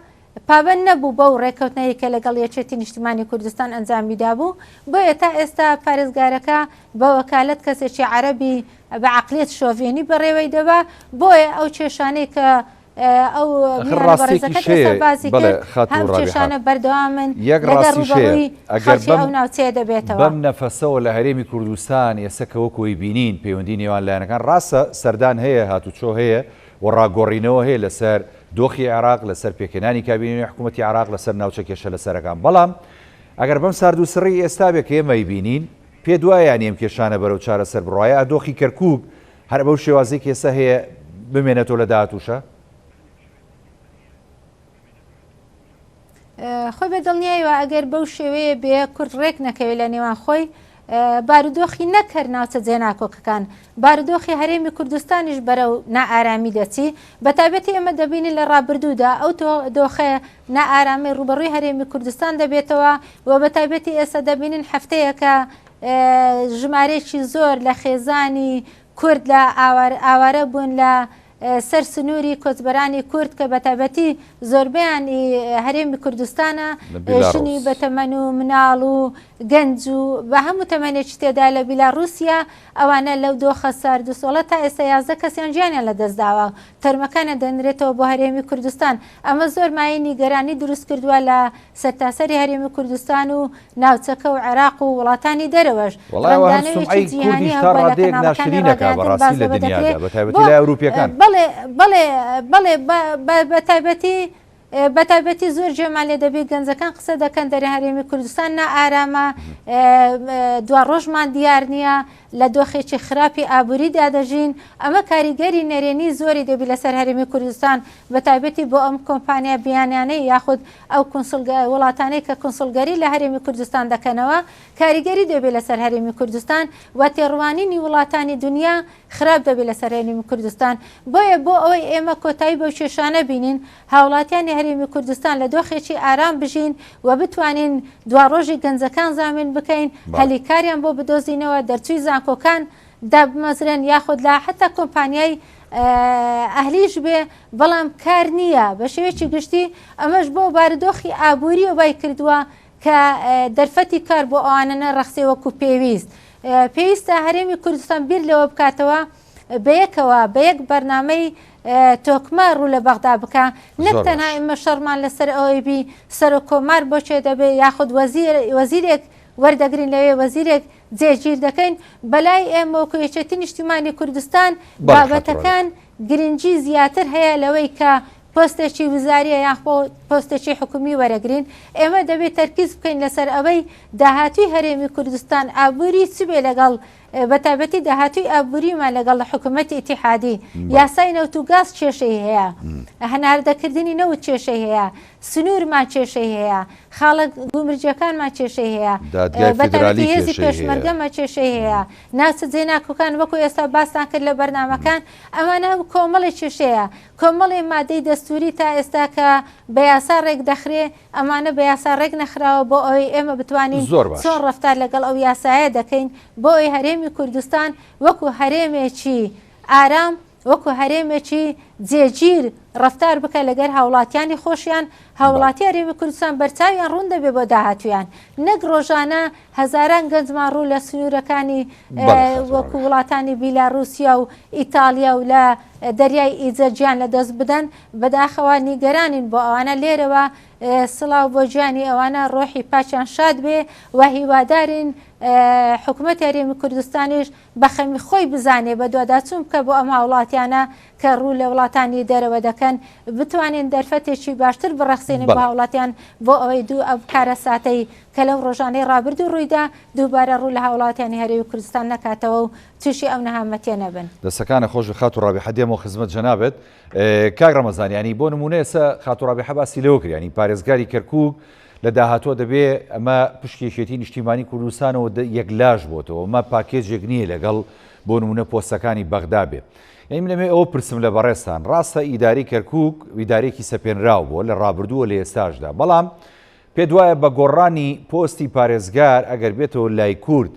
پابەند نەبوو بەو ڕێککەوتنەی کە لەگەڵ یەکێتی نیشتیمانی کوردستان ئەنجامی دابوو، بۆیە تا ئێستا پارێزگارەکە بە وەکالەت کەسێکی عەرەبی بە عەقلیەت شۆڤێنی بەڕێوەی دەبا، بۆیە ئەو کێشانەی کە ئەو ئەخر میوانە ڕاستیەکیش بەڕێزەکەت ئێستا هەیە باسی بەڵێ کرد خاتوو ئەم ڕابیحە کێشانە بەردەوامن یەک لەگەڵ ڕاستیش هەیە ڕووبەڕووی ئەگەر خەڵکی بەم ئەو ناوچەیە دەبێتەوە. بەم نەفەسەوە لە هەرێمی کوردستان ئێستا کە وەکو ئەیبینین پەیوەندی نێوان لایەنەکان ڕاستە سەردان هەیە هاتوچۆ هەیە و ڕاگۆڕینەوە هەیە لەسەر دۆخی عێراق، لەسەر پێکهێنانی کابینەی نوێی حکوومەتی عێراق، لەسەر ناوچە کێشە لەسەرەکان. بەڵام ئەگەر بەم ساردوسڕیی ئێستا بێ کە ئێمە ئەیبینین، پێت وایە یانی ئەم کێشانە بەرەو چارەسەر بڕوا یا دۆخی کەرکووک هەر بەو شێوازەی کە ئێستا هەیە بمێنێتەوە لە داهاتووشا؟ خۆی بە دڵنیایەوە ئەگەر بەو شێوەیە بێ کورد ڕێک نەکەوێت لە نێوان خۆی بارودۆخی نەک هەر ناوچە جێناکۆکەکان بارودۆخی هەرێمی کوردستانیش بەرەو نائارامی دەچی بەتایبەتی ئێمە دەبینین لە ڕابردوودا ئەو دۆخە نائارامی ڕوبەڕووی هەرێمی کوردستان دەبێتەوە و بەتایبەتی ئێستا دەبینین هەفتەیەکە ژمارەیەکی زۆر لە خێزانی کورد لە ئاوارە بوون لە سەر سنووری کۆچبەرانی کورد کە بەتایبەتی زۆربەیان ئی هەرێمی کوردستانە، ژنی بەتەمەن و مناڵ و گەنج و بە هەموو تەمەنێکی تێدا لە بیلاڕووسیا، ئەوانە لەو دۆخە سارد و سۆڵە تا ئێستا 11 کەسیان گیانیان لەدەستداوە و تەرمەکانیان دەنرێتەوە بۆ هەرێمی کوردستان. ئەمە زۆر مایەی نیگەرانی دروستکردووە لە سەرتاسەری هەرێمی کوردستان و ناوچەکە و عێراق و وڵاتانی دەرەوەش. وەڵا ئەوە هەر ڕەنگدانەوەیەکی سومعەی جیهانی کوردیش تا هەبووە لە ڕادەیەک کەناڵەکانی ناشرین ئەکا ڕاگەیاندن بەڕاستی باس لە لەوە دەکرێ دنیادا بەتایبەتی بۆ لای ئەوروپیەکان. بەڵێ بەڵێ بەڵێ بە بە بەتایبەتی بەتایبەتی زۆر گوێمان لێ دەبی گەنجەکان قسە دەکەن دەرێ هەرێمی کوردستان نائارامە دواڕۆژمان دیار نییە. لە دۆخێکی خراپی ئابووریدا دەژین، ئەمە کاریگەری نەرێنی زۆری دەبی لەسەر هەرێمی کوردستان بەتایبەتی بۆ ئەم کۆمپانیا بیانیانەی یاخود ئەو کونسوڵگە وڵاتانەی کە کونسوڵگەری لە هەرێمی کوردستان دەکەنەوە کاریگەری دەبێت لەسەر هەرێمی کوردستان و تێڕوانینی وڵاتانی دنیا خراپ دەبێت لەسەر هەرێمی کوردستان بۆیە بۆ ئەوەی ئێمە کۆتایی بەو کێشانە بینین هاوڵاتیانی هەرێمی کوردستان لە دۆخێکی ئارام بژین و بتوانین دواڕۆژی گەنجەکان زامین بکەین هەلی کاریان بۆ بدۆزینەوە دەرچووی زانکۆکان دابمەزرێن یاخود لە حتا کۆمپانیای ئەهلیش بێ بەڵام کار نییە بە شێوەیەکی گشتی ئەمەش بۆ بارودۆخی ئابووری وای کردووە کە دەرفەتی کار بۆ ئەوانە نەڕەخسێ وەکو پێویست پێویستە هەرێمی کوردستان بیر لەوە بکاتەوە بەیەکەوە بە یەک بەرنامەی تۆکمە ڕوو لە بەغدا بکا نەک تەنها ئێمە شەڕمان لەسەر ئەوەی بی سەرۆک کۆمار بۆ کێ دەبێ یاخود وەزیرێک وەردەگرین لەوێ وەزیرێک جێگیر دەکەین بەلای ئێمە وەکو یەکێتی نیشتیمانی کوردستان بابەتەکان گرنگی زیاتر هەیە لەوەی کە پۆستێکی وزاریە یان پۆستێکی حکومی وەرەگرین ئێمە دەبێت تەرکیز بکەین لەسەر ئەوەی داهاتوی هەرێمی کوردستان ئابووری چ بێ لەگەڵ بەتایبەتی داهاتووی ئابووریمان لەگەڵ حکوومەتی ئیتیحادی، یاسای نەوت و گاز کێشەی هەیە، هەناردەکردنی نەوت کێشەی هەیە، سنوورمان کێشەی هەیە، خاڵە گومرگییەکانمان کێشەی هەیە، دادگای بەتایبەتی فیدرالی هێزی کێشەی هەیە. پێشمەرگەمان کێشەی هەیە، ناوچە جێناکۆکان وەکو ئێستا باستان کرد لە بەرنامەکان، ئەمانە هەموو کۆمەڵێک کێشەیە، کۆمەڵێ مادەی دەستووری تا ئێستا کە بە یاسا ڕێکدەخرێ، ئەمانە بە یاسا ڕێک نەخراوە بۆ ئەوەی ئێمە بتوانین زۆر باش. چۆن ڕەفتار لەگەڵ ئەو یاسایە دەکەین بۆ ئەوەی هەرێمی کوردستان وەکو هەرێمێکی ئارام وەکو هەرێمێکی جێگیر ڕەفتار بکە لەگەر هاوڵاتیانی خۆشیان بەڵێ. هاوڵاتی هەرێمی کوردستان بەرچاویان ڕوون دەبێ بۆ داهاتوویان نەک ڕۆژانە هەزاران گەنجمان ڕوو لە سنوورەکانی بەڵێ خاتوو وەکو ڕابیحە. وڵاتانی بیلاڕوسیا و ئیتاڵیا و لە دەریای ئیجە گیان لەدەست بدەن بەداخەوە نیگەرانین بۆ ئەوانە لێرەوە سڵاو بۆ گیانی ئەوانە ڕۆحی پاکیان شاد بێ و هیوادارین حکومەتی هەرێمی کوردستانیش بە خەمی خۆی بزانێ بەدواداچوون بکە بۆ ئەم هاوڵاتیانە کە ڕوو لە وڵاتانی دەرەوە دەکەن بتوانین دەرفەتێکی باشتر بڕەخسێنین بۆ هاوڵاتیان بۆ ئەوەی دوو ئەم کارەساتەی کە لەو ڕۆژانەی ڕابردوو ڕوویدا دووبارە ڕوو لە هاوڵاتیانی هەرێمی کوردستان نەکاتەوە و تووشی ئەو نەهامەتیە نەبن. دەستەکانت خۆش بێت خاتوو ڕابیحە دێمەوە خزمەت جەنابت کاک ڕەمەزان یانی بۆ نمونە ئێستا خاتوو ڕابیحە باسی لەوە کرد یانی پارێزگاری کەرکوک لە داهاتووە دەبێ ئەمە پشکی یەکێتی نیشتیمانی کوردستانەوە یەکلاش بۆتەوە ئەمە پاکێجێک نییە لەگەڵ بۆ نمونە پۆستەکانی بەغدا بێ یانی من ئەمێ ئەوە پرسم لە بەڕێزتان ڕاستە ئیداری کەرکوک ئیدارێکی سەپێنراو بووە لە ڕابردووە لە ئێستاشدا بەڵام پێت وایە بە گۆڕانی پۆستی پارێزگار ئەگەر بێتەوە لای کورد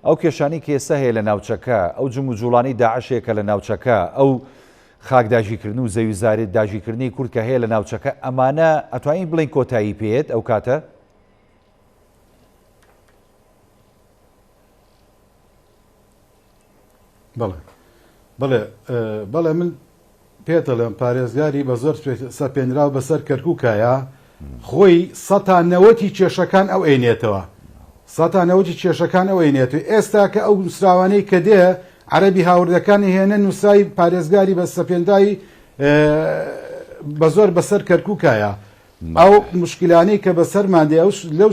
ئەو کێشانەی کە ئێستا هەیە لە ناوچەکە، ئەو جموجوڵانەی داعش هەیە کە لە ناوچەکە، ئەو خاک داگیرکردن و زەوی زاری داگیرکردنەی کورد کە هەیە لە ناوچەکە، ئەمانە ئەتوانین بڵێین کۆتایی پێیەت ئەو کاتە؟ بەڵێ بەڵێ بەڵێ من پێت دەڵێم پارێزگاری بە زۆر سەپێنراو بەسەر کەرکوکایە خۆی سەتا نەوەتی کێشەکان ئەو ئەینێتەوە سەتا نەوەتی کێشەکان ئەو ئەینێت و ئێستا کە ئەو نووسراوانەی کە دێ عەرەبی هاوردەکانی هێنە نووسراوی پارێزگاری بە سەپێنراوی بە زۆر بەسەر کەرکوکایە ئەو موشکیلانەی کە بەسەرمان دێ، ئەو لەو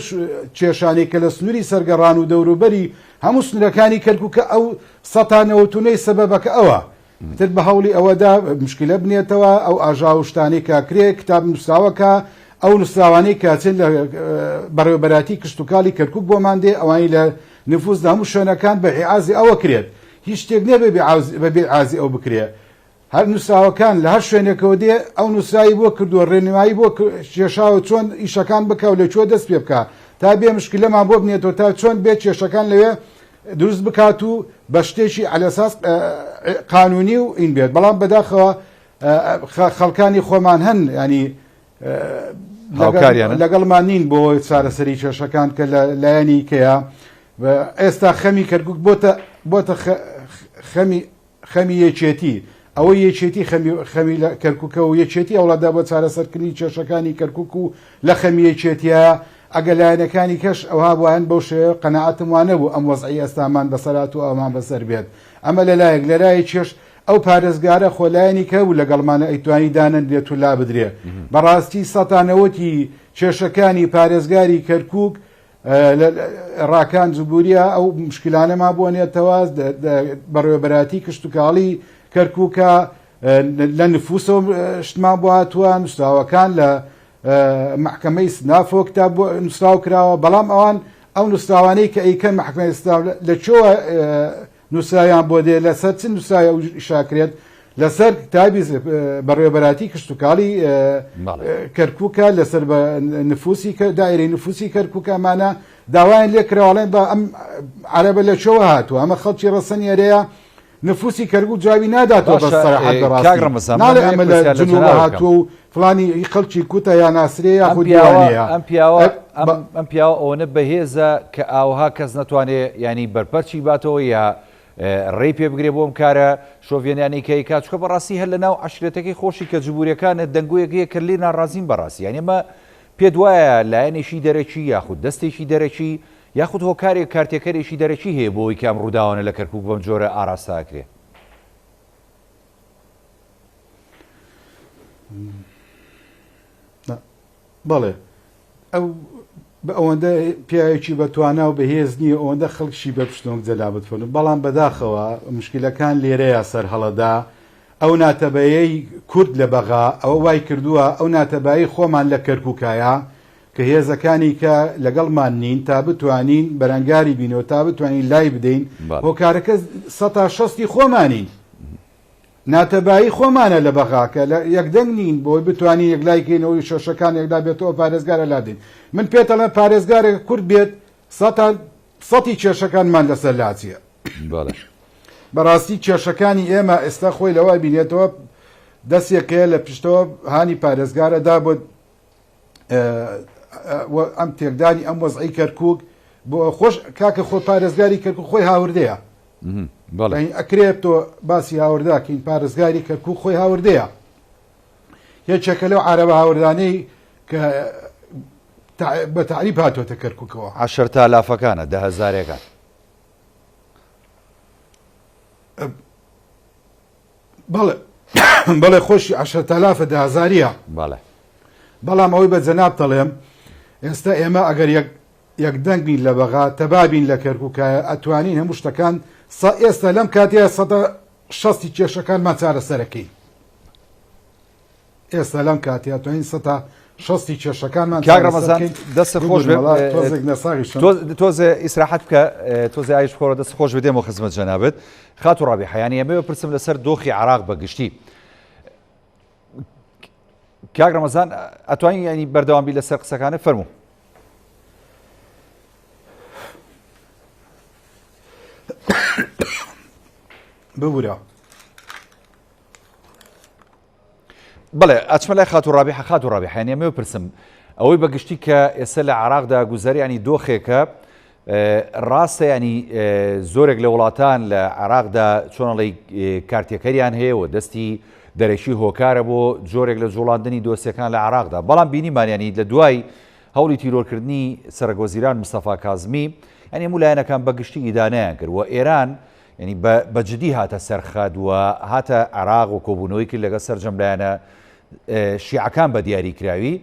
کێشانەی کە لە سنووری سەرگەڕان و دەوروبەری هەموو سنوورەکانی کەرکووکە ئەو سەتا نەوەتونەی سەبەبەکە ئەوە. تر بە هەوڵی ئەوەدا مشکلە بنێتەوە ئەو ئاژاوە و شتانەی کە کرێ کتاب نووسراوەکە ئەو نووسراوانەی کە چێن لە بەڕێوەبەراتی کشتوکاڵی کەرکووک بۆمان دێ ئەوانی لە نفوز لە هەموو شوێنەکان بە ئیعازی ئەوە کرێت هیچ شتێک نەبێ بەبێ ئازی ئەو بکرێ هەر نووسراوەکان لە هەر شوێنێکەوە دێ ئەو نووسراوی بۆ کردووە ڕێنمایی بۆ کێشاوە چۆن ئیشەکان بکا و لە کوێ دەست پێ بکا تا بێ مشکلەمان بۆ بنێتەوە تا چۆن بێ کێشەکان لەوێ دروست بکات و بە شتێکی عەلەساس قانونی و ئین بێت بەڵام بەداخەوە خەڵکانی خۆمان هەن ینی لەگەڵمان نین بۆ چارەسەری کێشەکان کە لە لایەنی کەیە ئێستا خەمی کەرکک بۆتە بۆتە خەمی خەمی یەکێتی، ئەوەی یەکێتی خەمی خەمی لە کەرکوکە و یەکێتی هەوڵەدا بۆ چارەسەرکردنی کێشەکانی کەرکوک و لە خەمی یەکێتیایە، ئەگەر لایەنەکانی کەش ئەوها بوایەن بەو شێوەیە قەناعەتم وا نەبوو ئەم وەزعەی ئێستامان بەسەر هات و ئەومان بەسەر بێت. ئەمە لە لایەک، لە لایەکیش ئەو پارێزگارە خۆ لایەنی کە هەبوو لەگەڵمانە ئەیتوانی دانەنرێت و لابدرێ. بەڕاستی سەتا نەوەتی کێشەکانی پارێزگاری کەرکوک ڕاکان جبوریە ئەو مشکلانەمان بۆ نێتەوە بەڕێوەبەراتی کشتتوکاڵی کەرکووکە لە نفوسەوە شتمان بۆ هاتووە نووسراوەکان لە محکمەی سنافۆ کتاب نووسراو کراوە بەڵام ئەوان ئەو نووسراوانەی کە ئەیکەن محکمەی سناف لە چۆوە نووسراویان بۆ دێ لەسەر چ نووسراوی ئەو ئیشاکرێت لەسەر کتابی بەڕێوەبەراتی کشتتوکاڵی کەرکووکە لەسەر بە نفوسی کە دایرەی نفوسی کەرکووکە ئەمانە داوایان لێ کراوەڵێن بە ئەم عەرەبە لە چۆوە هاتووە ئەمە خەڵکی ڕەسەنی ئەرەیە نفوسی کەرکوک جوابی ناداتەوە بە باشە سەراحەت بەڕاستی کاک ڕەمەزان من ناڵێ ئەمەوێ ئەمە لە پرسیار لە جنوبە جەنابت بکەم هاتووە و فڵانی هی خەڵکی کوتە یا ناسرێ ئەم یاخود پیاوە دیوانەیە ئەم پیاوە ئە ئەم بە ئەم پیاوە ئەوەنە بەهێزە کە ئاوها کەس نەتوانێ یانی بەرپەرچی باتەوە یا ڕێی پێ بگرێ بۆ ئەم کارە شۆڤێنیانەی کە ئەیکات چونکە بەڕاستی هەر لەناو عەشرەتەکەی خۆشی کە جبوریەکانە دەنگۆیەک هەیە کە لێ ناڕازین بەڕاستی یانی ئەمە پێت وایە لایەنێکی دەرەکی یاخود دەستێکی دەرەکی یاخود هۆکارێک کارتێکەرێکی دەرەکی هەیە بۆ ئەوەی کە ئەم ڕووداوانە لە کەرکوک بەم جۆرە ئاراستە ئەکرێ؟ بەڵێ ئەو بە ئەوەندە پیاوێکی بە توانا و بەهێز نییە ئەوەندە خەڵکشی بە پشتۆنگ جەلابت فەرموو بەڵام بەداخەوە مشکلەکان لێرەیە سەر هەڵەدا ئەو ناتەبەیەی کورد لە بەغا ئەوە وای کردووە ئەو ناتەبایی خۆمان لە کەرکوکایە کە هێزەکانی کە لەگەڵمان نین تا بتوانین بەرەنگاری بینەوە تا بتوانین لای بدەین هۆکارەکە سەتا شەستی خۆمانین ناتەبایی خۆمانە لە بەغا کە لە یەکدەنگ نین بۆی بتوانین یەکلای کەینەوەی شەشەکان یەکلا بێتەوە پارێزگارە لادەین من پێتەڵێم پارێزگارێک کورد بێت سەتا سەتی کێشەکانمان لەسەر لاچیە بەڕاستی کێشەکانی ئێمە ئێستا خۆی لەوە بینێتەوە دەستێکەیە لە پشتەوە هانی پارێزگارە دا بۆ ئەم تێکدانی ئەم وەزعی کەرکک بۆ خۆش کاکە خۆ پارێزگاری کەرکک خۆی هاوردەیە ئەکرێت تۆ باسی هاورداکەین پارێزگاری کەرکک خۆی هاوردەیە یەکێکە لەو عربە هاوردانەی کە بە تعریب هاتۆتە کەرککەوە عشرتا لافەکانە دە هەزارەکان بەڵێ بەڵێ خۆشی عەشرەتالافە دە هەزاریە بەڵێ بەڵام ئەوەی بە جەناب دەڵێم ئێستا ئێمە ئەگەر یەک یەک دەنگ بین لە بەغا تەبا بین لە کەرکوکایە ئەتوانین هەموو شتەکان سە ئێستا لەم کاتەیە سەدە شەستی کێشەکانمان چارەسەرەکەین ئێستا لەم کاتەیە توانین سەتا شەستی کێشەکانمان کاک ڕەمەزان دەستت خۆش بێت تۆزێک نەساغیشم تۆزێ ئیسراحەت بکە تۆزێ ئایش بخۆرە دەست خۆش بێ دێمەوە خزمەت جەنابت خاتوو ڕابیحە یانی ئەمەوێ پرسم لەسەر دۆخی عراق بە گشتی کاک ڕەمەزان ئەتوانی ینی بەردەوام بی لەسەر قسەکانت فەرموو ببورە بەڵێ ئەچمە لای خاتوو ڕابیحە خاتوو ڕابیحە یانی ئەمەوێ پرسم ئەوەی بە گشتی کە ئێستا لە عراقدا گوزەر ینی دۆخێکە ڕاستە ینی زۆرێک لە وڵاتان لە عراقدا چۆنەڵی کارتێکەریان هەیە و دەستی دەرەکی هۆکارە بۆ جۆرێک لە جوڵاندنی دۆسیەکان لە عراقدا بەڵام بینیمانیانی لە دوای هەوڵی تیرۆرکردنی سەرەک وەزیران مستەفا کازمی یانی هەموو لایەنەکان بە گشتی ئیدانەیان کرد و ئێران یانی بە بە جدی هاتە سەر خەت و هاتە عێراق و کۆبوونەوەی کرد لەگەڵ سەرجەم لایەنە شیعەکان بە دیاری کراوی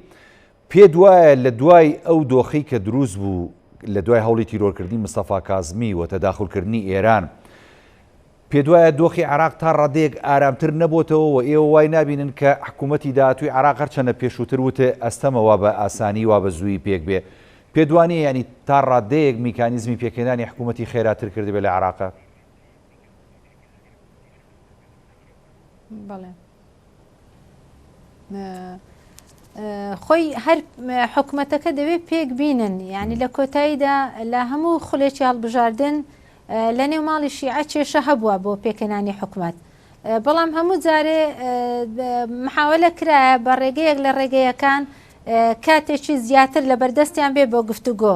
پێت وایە لە دوای ئەو دۆخەی کە دروست بوو لە دوای هەوڵی تیرۆرکردنی مستەفا کازمی و تەداخولکردنی ئێران پێت وایە دۆخی عێراق تا ڕادەیەک ئارامتر نەبۆتەوە و ئێوە وای نابینن کە حکوومەتی داهاتووی عێراق هەرچەندە پێشووتر وتێ ئەستەمە وا بە ئاسانی وا بە زوویی پێک بێ پێت وانیە یانی تا ڕادەیەک میکانیزمی پێکهێنانی حکوومەتی خێراتر کردبێ لە عێراقا؟ بەڵێ. خۆی هەر حکومەتەکە دەوێت پێک بینن یعنی لە کۆتاییدا لە هەموو خولێکی هەڵبژاردن لە نێو ماڵی شیعە کێشە هەبووە بۆ پێکهێنانی حکومەت بەڵام هەموو جارێ محاولە کرایە بە ڕێگەیەک لە ڕێگەیەکان کاتێکی زیاتر لە بەردەستیان بێ بۆ گفتوگۆ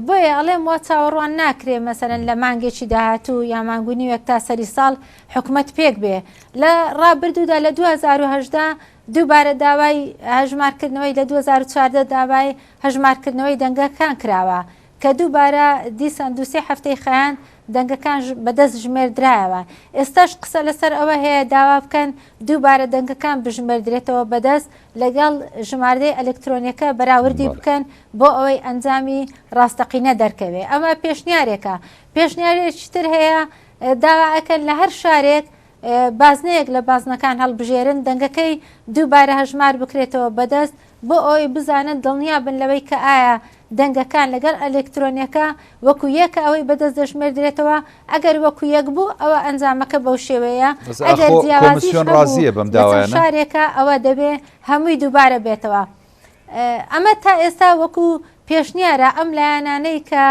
بۆیە ئەڵێم وا چاوەڕوان ناکرێ مەسەرەن لە مانگێکی داهاتوو یا مانگ و نیوێک تا سەری ساڵ حکومەت پێک بێ لە ڕابردوودا لە 2010 دووبارە داوای هەژمارکردنەوەی لە 2014 داوای هەژمارکردنەوەی دەنگەکان کراوە. کە دووبارە دیسان دووسێ هەفتەی خایاند دەنگەکان بەدەست ژمێردرایەوە ئێستاش قسە لەسەر ئەوە هەیە داوا بکەن دووبارە دەنگەکان بژمێردرێتەوە بەدەست لەگەڵ ژماردەی ئەلکترۆنیەکە بەراوردی بکەن بۆ ئەوەی ئەنجامی ڕاستەقینە دەرکەوێ ئەمە پێشنیارێکە پێشنیارێکی تر هەیە داوا ئەکەن لە هەر شارێک بازنەیەک لە بازنەکان هەڵبژێرن دەنگەکەی دووبارە هەژمار بکرێتەوە بەدەست بۆ ئەوەی بزانن دڵنیا بن لەوەی کە ئایا دەنگەکان لەگەڵ ئەلکترۆنیەکە وەکو یەکە ئەوەی بەدەست دەژمێردرێتەوە ئەگەر وەکو یەک بوو ئەوە ئەنجامەکە بەو شێوەیە بەس ئەگەر ئاخۆ جیاوازیش کۆمسیۆن هەبوو ڕازییە بەم لە چەند داوایانە؟ شارێکە ئەوە دەبێ هەمووی دووبارە بێتەوە ئەمە تا ئێستا وەکو پێشنیارە ئەم لایەنانەی کە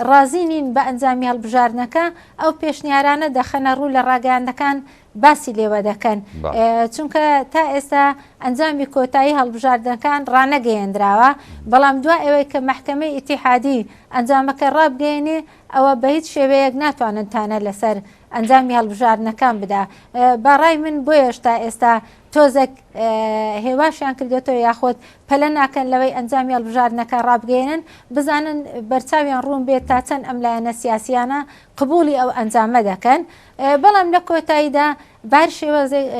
ڕازی نین بە ئەنجامی هەڵبژاردنەکە ئەو پێشنیارانە دەخەنە ڕوو لە ڕاگەیاندەکان باسی لێوە دەکەن چونکە تا ئێستا ئەنجامی کۆتایی هەڵبژاردنەکان ڕانەگەیەندراوە بەڵام دوای ئەوەی کە مەحکەمەی ئیتیحادی ئەنجامەکە ڕابگەیەنێ ئەوە بە هیچ شێوەیەک ناتوانن تانە لەسەر ئەنجامی هەڵبژاردنەکان بدا بە ڕای من بۆیەش تا ئێستا تۆزێک هێواشیان کردێتەوە یاخود پەلە ناکەن لەوەی ئەنجامی هەڵبژاردنەکە ڕابگەیەنن بزانن بەرچاویان ڕوون بێت تا چەند ئەم لایەنە سیاسیانە قبوڵی ئەو ئەنجامە دەکەن بەڵام لە کۆتاییدا بە هەر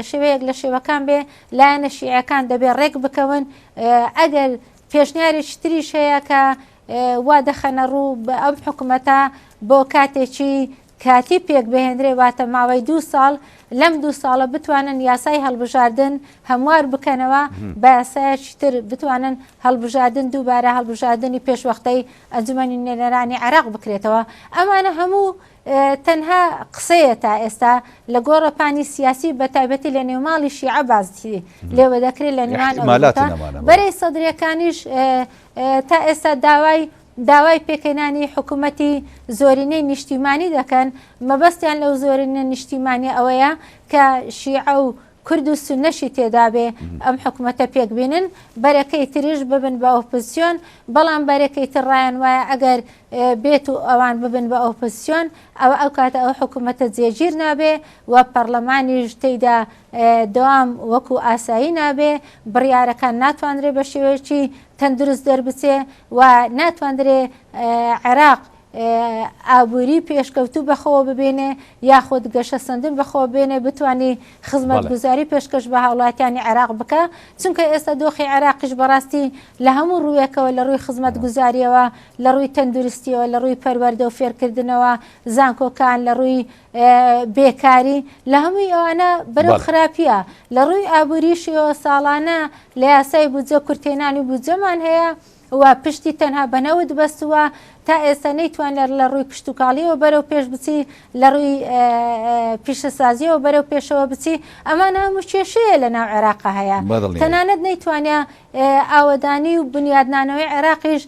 شێوەیەک لە شێوەکان بێ لایەنە شیعەکان دەبێ ڕێک بکەون ئەگەر پێشنیارێکی تریش هەیە کە وا دەخەنە ڕوو بە ئەم حکومەتە بۆ کاتێکی کاتی پێک بهێنرێ واتە ماوەی دوو ساڵ لەم دوو ساڵە بتوانن یاسای هەڵبژاردن هەموار بکەنەوە بە یاسایەکی تر بتوانن هەڵبژاردن دووبارە هەڵبژاردنی پێشوەختەی ئەنجومەنی نوێنەرانی عێراق بکرێتەوە ئەمانە هەموو تەنها قسەیە تا ئێستا لە گۆڕەپانی سیاسی بە تایبەتی لە نێوماڵی شیعە باسی لێوە دەکرێت لە نێوان بەرەی سەدرەکانیش تا ئێستا داوای داوای پێکهێنانی حکوومەتی زۆرینەی نیشتیمانی دەکەن مەبەستیان لەو زۆرینە نیشتیمانی ئەوەیە کە شیعە و کورد و سوننەشی تێدابێ ئەم حکومەتە پێکبینن، بەرەکەی تریش ببن بە ئۆپزسیۆن، بەڵام بەرەکەی تر ڕایان وایە ئەگەر بێت و ئەوان ببن بە ئۆپزسیۆن ئەوە ئەو کاتە ئەو حکومەتە جێگیر نابێ و پەڕلەمانیش تێیدا دەوام وەکو ئاسایی نابێ، بڕیارەکان ناتوانرێ بە شێوەیەکی تەندروست دەربچێ و ناتواندرێ عێراق ئابووری پێشکەوتوو بەخۆوە ببینێ یاخود گەشەسەندن بەخۆوە بێنێ بتانی خزمەتگوزاری پێشکەش بە هاوڵاتیانی عێراق بکە چونکە ئێستا دۆخی عێراقیش بەڕاستی لە هەموو ڕوویەکەوە لە ڕووی خزمەتگوزاریەوە لە ڕووی تەندروستیەوە لە ڕووی پەروەردە و فێرکردنەوە زانکۆکان لە ڕووی بێکاری لە هەمووی ئەوانە بەرەو خراپیە لە ڕووی ئابووریشیەوە ساڵانە لە یاسای بودجە کورتێنانی بودجەمان هەیە و پشتی تەنها بە نەوت بەستووە، تا ئێستا نەیتوانیە لە ڕووی کشتوکاڵیەوە بەرەو پێش بچی، لە ڕووی پیشەسازیەوە بەرەو پێشەوە بچی، ئەمانە هەموو کێشەیە لە ناو عێراقا هەیە، تەنانەت نەیتوانیە ئاوەدانی و بنیادنانەوەی عێراقیش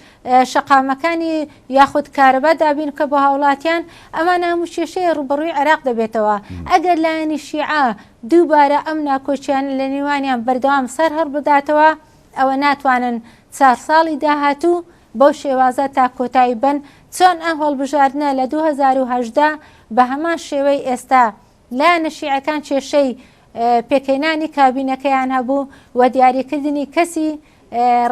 شەقامەکانی یاخود کارەبا دابین بکە بۆ هاوڵاتیان، ئەمانە هەموو کێشەیە ڕووبەڕووی عێراق دەبێتەوە، ئەگەر لایەنی شیعە دووبارە ئەم ناکۆکیانە لە نێوانیان بەردەوام سەر هەڵبداتەوە، ئەوە ناتوانن چار ساڵی داهاتوو بەو شێوازە تا کۆتایی بەن، چۆن ئەم هەڵبژاردنە لە 2018 بە هەمان شێوەی ئێستا لایەنە شیعەکان کێشەی پێکهێنانی کابینەکەیان هەبوو و دیاریکردنی کەسی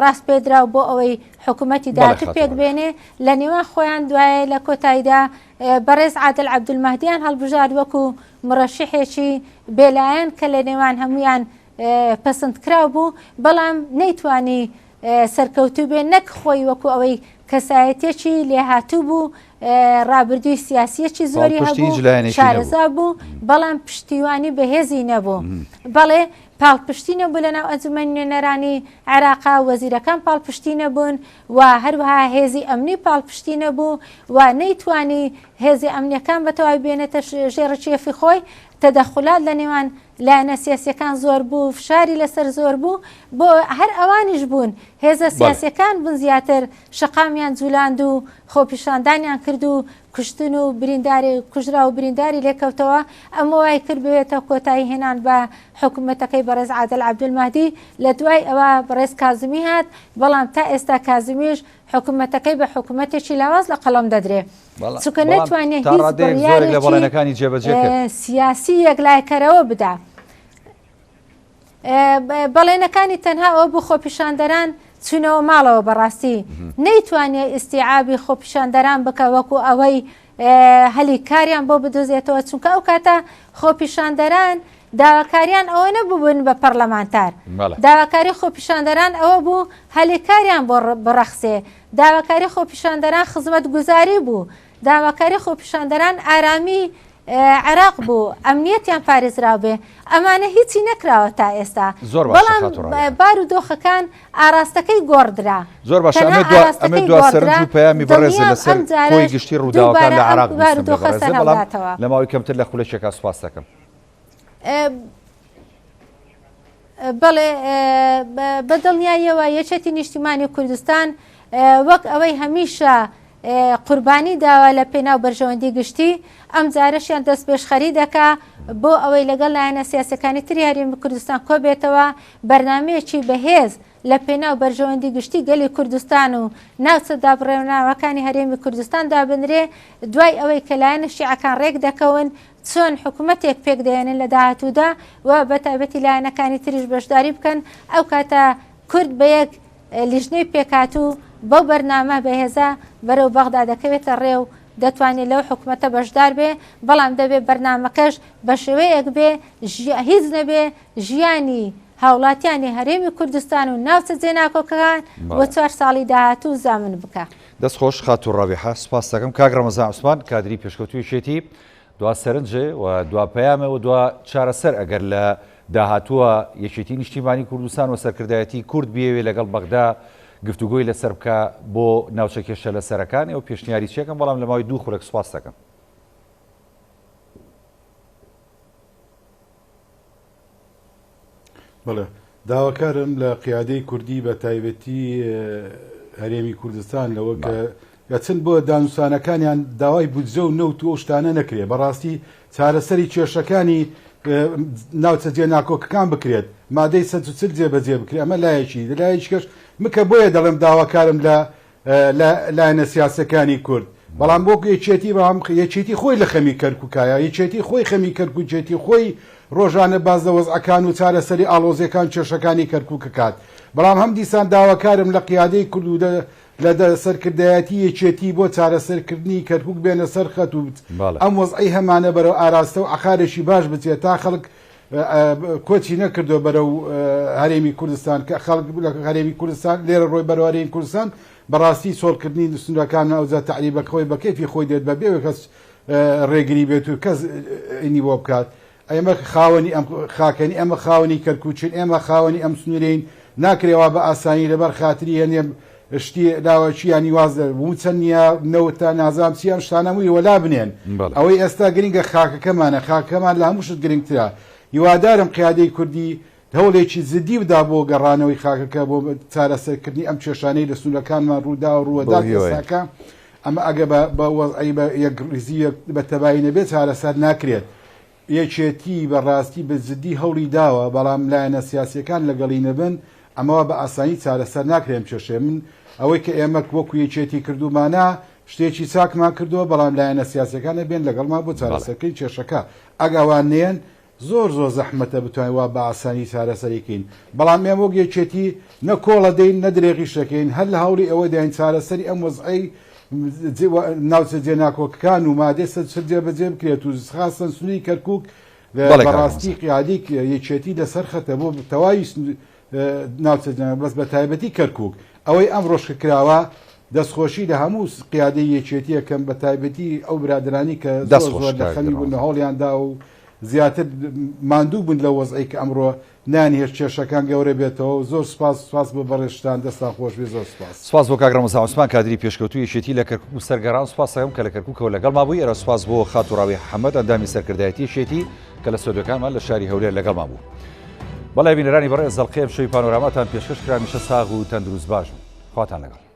ڕاسپێردراو بۆ ئەوەی حکوومەتی داهاتوو پێک بێنێ لە نێوان خۆیان دوایە لە کۆتاییدا بەڕێز عادل عەبدولمەهدیان هەڵبژارد وەکو مڕەشحێکی بێلایەن کە لە نێوان هەمویان پەسندکراو بوو، بەڵام نەیتوانی سەرکەوتوو بێ، نەک خۆی وەکو ئەوەی کەسایەتیەکی لێهاتوو بوو، ڕابردووی سیاسیەکی زۆری پاڵپشتی هەبوو، هیچ لایەنێکی نەبوو. شارەزا بوو، بەڵام پشتیوانی بەهێزی نەبوو. بەڵێ پاڵپشتی نەبوو لەناو ئەنجومەنی نوێنەرانی عێراقا، وەزیرەکان پاڵپشتی نەبوون و هەروەها هێزی ئەمنی پاڵپشتی نەبوو و نەیتوانی هێزی ئەمنیەکان بەتەواوی بێنێتە ژێر ڕکێفی خۆی، تەدەخولات لە نێوان لایەنە سیاسیەکان زۆر بوو، فشاری لەسەر زۆر بوو، بۆ هەر ئەوانیش بوون، هێزە سیاسیەکان بوون زیاتر شەقامیان جولاند و خۆپیشاندانیان کرد و کوشتن و برینداری کوژراو و برینداری لێکەوتەوە، ئەمە وای کرد ببێتە کۆتایی هێنان بە حکومەتەکەی بەڕێز عادل عەبدولمەهدی، لە دوای ئەوە بەڕێز کازمی هات، بەڵام تا ئێستا کازمیش حکومەتەکەی بە حکومەتێکی لاواز لە قەڵەم دەدرێ. چونکە نەتوانێ تا هیچ ڕادەیەک زۆرێک لە بڕیارێکی بەڵێنەکانی جێبەجێ کرد. سیاسی یەکلایکەرەوە بدا. بەڵێنەکانی تەنها ئەوە بوو خۆپیشاندەران چونەوە ماڵەوە بەڕاستی نەیتوانیە ئیستیعابی خۆپیشاندەران بکە وەکو ئەوەی هەلی کاریان بۆ بدۆزێتەوە چونکە ئەو کاتە خۆپیشاندەران داواکاریان ئەوە نەبوو بن بە پەرلەمانتار داواکاری خۆپیشاندەران ئەوە بوو هەلی کاریان بۆ بڕەخسێ داواکاری خۆپیشاندەران خزمەتگوزاری بوو داواکاری خۆپیشاندەران ئارامی عێراق بوو ئەمنیەتیان پارێزراو بێ ئەمانە هیچی نەکراوە تا ئێستا زۆر باشە بەڵام خاتوو ڕابیحە. بار و دۆخەکان ئاراستەکەی گۆڕدرا زۆر باشە تەنها ئەمە دوا ئەمە ئاراستەکەی دوا گۆڕدرا سەرنج و پەیامی بەڕێزە دڵنیام لەسەر ئەم کۆی جارەش گشتی ڕووداوەکان دووبارە لە ئەم عێراق بار و بیستم لە دۆخە بەڕێزە بەڵام سەرهەڵداتەوە. لە ماوەی کەمتر لە خولەکێکا سوپاست دەکەم. بەڵێ بە دڵنیاییەوە یەکێتی نیشتیمانی کوردستان وەک ئەوەی هەمیشە قوربانی داوە لە پێناو بەرژەوەندی گشتی، ئەمجارەشیان دەستپێشخەری دەکا بۆ ئەوەی لەگەڵ لایەنە سیاسیەکانی تری هەرێمی کوردستان کۆبێتەوە، بەرنامەیەکی بەهێز لە پێناو بەرژەوەندی گشتی گەلی کوردستان و ناوچە دابڕێنراوەکانی هەرێمی کوردستان دابنرێ، دوای ئەوەی کە لایەنە شیعەکان رێکدەکەون چۆن حکومەتێک پێکدەهێنن لە داهاتوودا و بەتایبەتی لایەنەکانی تریش بەشداری بکەن، ئەوکاتە کورد بە یەک لیژنەی پێکهاتوو بەو بەرنامە بەهێزە بەرەو بەغدا دەکەوێتە ڕێ و دەتوانێ لەو حکومەتە بەشدار بێ، بەڵام دەبێ بەرنامەکەش بە شێوەیەک بێ هیچ نەبێ ژیانی هاوڵاتیانی هەرێمی کوردستان و ناوچە جێناکۆکەکان بۆ چوار ساڵی داهاتوو زامن بکا. دەست خۆش خاتوو ڕابیحە سوپاست دەکەم. کاک ڕەمەزان عوسمان کادری پێشکەوتوو یەکێتی دوا سەرنج و دوا پەیامە و دوا چارەسەر ئەگەر لە داهاتووە یەکێتی نیشتیمانی کوردستان و سەرکردایەتی کورد بیەوێ لەگەڵ بەغدا گفتوگۆی لەسەر بکا بۆ ناوچە کێشە لەسەرەکان ئێوە پێشنیاری چیەکەن بەڵام لە ماوەی دوو خولەک سوپاست دەکەم. بەڵێ داواکارم لە قیادەی کوردی بە تایبەتی هەرێمی کوردستان لەوە کە ئەچن بۆ دانوسانەکانیان داوای بودجە و نەوت و ئەو شتانە نەکرێ بەڕاستی چارەسەری کێشەکانی ناوچە جێناکۆکەکان بکرێت مادەی 140 جێبەجێ بکرێت ئەمە لایەکی لە لایەکی کەش مکە بۆیە دەڵێم داواکارم لە لە لایەنە سیاسەکانی کورد بەڵام وەک یەکێتی بەڵام یەکێتی خۆی لە خەمی کەرکوکایە یەکێتی خۆی خەمی کەرکوکێتی خۆی ڕۆژانە باس لە وەزعەکان و چارەسەری ئاڵۆزیەکان کێشەکانی کەرکوک کات بەڵام هەم دیسان داواکارم لە قیادەی کورد و لە سەرکردایەتی یەکێتی بۆ چارەسەرکردنی کەرکوک بێنە سەر خەت و ئەم وەزعەی هەمانە بەرەو ئاراستە و عەقارێکی باش بچێت تا خەڵک کۆچی نەکردووە بەرەو هەرێمی کوردستان کە خەڵک لە هەرێمی کوردستان لێرە ڕۆی بەرەو هەرێمی کوردستان بەڕاستی چۆڵکردنی سنوورەکان ئەوجا تەعریبەکە خۆی بە کەیفی خۆی دێت بە بێ کەس ڕێگری بێت و کەس ئینی بۆ بکات ئێمە خاوەنی ئەم خاکەنی ئێمە خاوەنی کەرکوچین ئێمە خاوەنی ئەم سنوورین ناکرێ وا بە ئاسانی لەبەر خاتری هەنێ شتی لاوەکی یانی واز لە مووچە نییە نەوتە نازانم چی ئەم شتانە هەمووی وەلا بنێن ئەوەی ئێستا گرنگە خاکەکەمانە خاکەکەمان لە هەموو شت گرنگترە هیوادارم قیادەی کوردی هەوڵێکی جدی بدا بۆ گەڕانەوەی خاکەکە بۆ چارەسەرکردنی ئەم کێشانەی لە سنوورەکانمان ڕوودا و ڕووەدات ئێستاکە ئەمە ئەگە بە وەزعی بە یەکڕیزی بە تەبایی نەبێت چارەسەر ناکرێت یەکێتی بە ڕاستی بە جدی هەوڵی داوە، بەڵام لایەنە سیاسییەکان لەگەڵی نەبن، ئەمە وا بە ئاسانی چارەسەر ناکرێ ئەم کێشەیە. من ئەوەی کە ئێمە وەکو یەکێتی کردوومانە، شتێکی چاکمان کردووە، بەڵام لایەنە سیاسییەکان نەبێن لەگەڵمان بۆ چارەسەرکردنی کێشەکە. ئەگ ئەوان نەیەن، زۆر زۆر زەحمەتە بتوانین وا بە ئاسانی چارەسەری کەین. بەڵام ئێمە وەک یەکێتی نە کۆڵەدەین، نە درێغیش دەکەین، هەر لە هەوڵی ئەوەداین چارەسەری ئەم وەزعەی ناوچە جێناکۆکەکان و مادەی 140 جێبەجێ بکرێت و خاستەن سنووری کەرکووک بەڕاستی قیادی یەکێتی لەسەر خەتە بۆ تەواوی ناوچە بەس بە تایبەتی کەرکووک ئەوەی ئەم ڕۆژکە کراوە دەستخۆشی لە هەموو قیادەی یەکێتیەکەم بە تایبەتی ئەو برادرانی کە زۆر زۆر لە خەمی بوون هەوڵیان دا و زیاتر ماندوو بوون لە وەزعی کە ئەمڕۆ نانهێشت کێشەکان گەورە بێتەوە زۆر سوپاس سوپاس بۆ بەڕێزتان دەستان خۆش بێ زۆر سوپاس. سوپاس بۆ کاک ڕەمەزان عوسمان کادری پێشکەوتووی یەکێتی لە کەرکوک و سەرگەڕان سوپاس دەکەم کە لە کەرکوکەوە لەگەڵمان بووی ئێرە سوپاس بۆ خاتوو ڕاویە حەمەد ئەندامی سەرکردایەتی یەکێتی کە لە ستۆدیۆکانمان لە شاری هەولێر لەگەڵمان بوو. بەڵێ بینەرانی بەڕێز ئەڵقەی ئەمشەوی پانۆراماتان پێشکەش کرا هەمیشە ساغ و تەندروست باش بن خواتان لەگەڵ.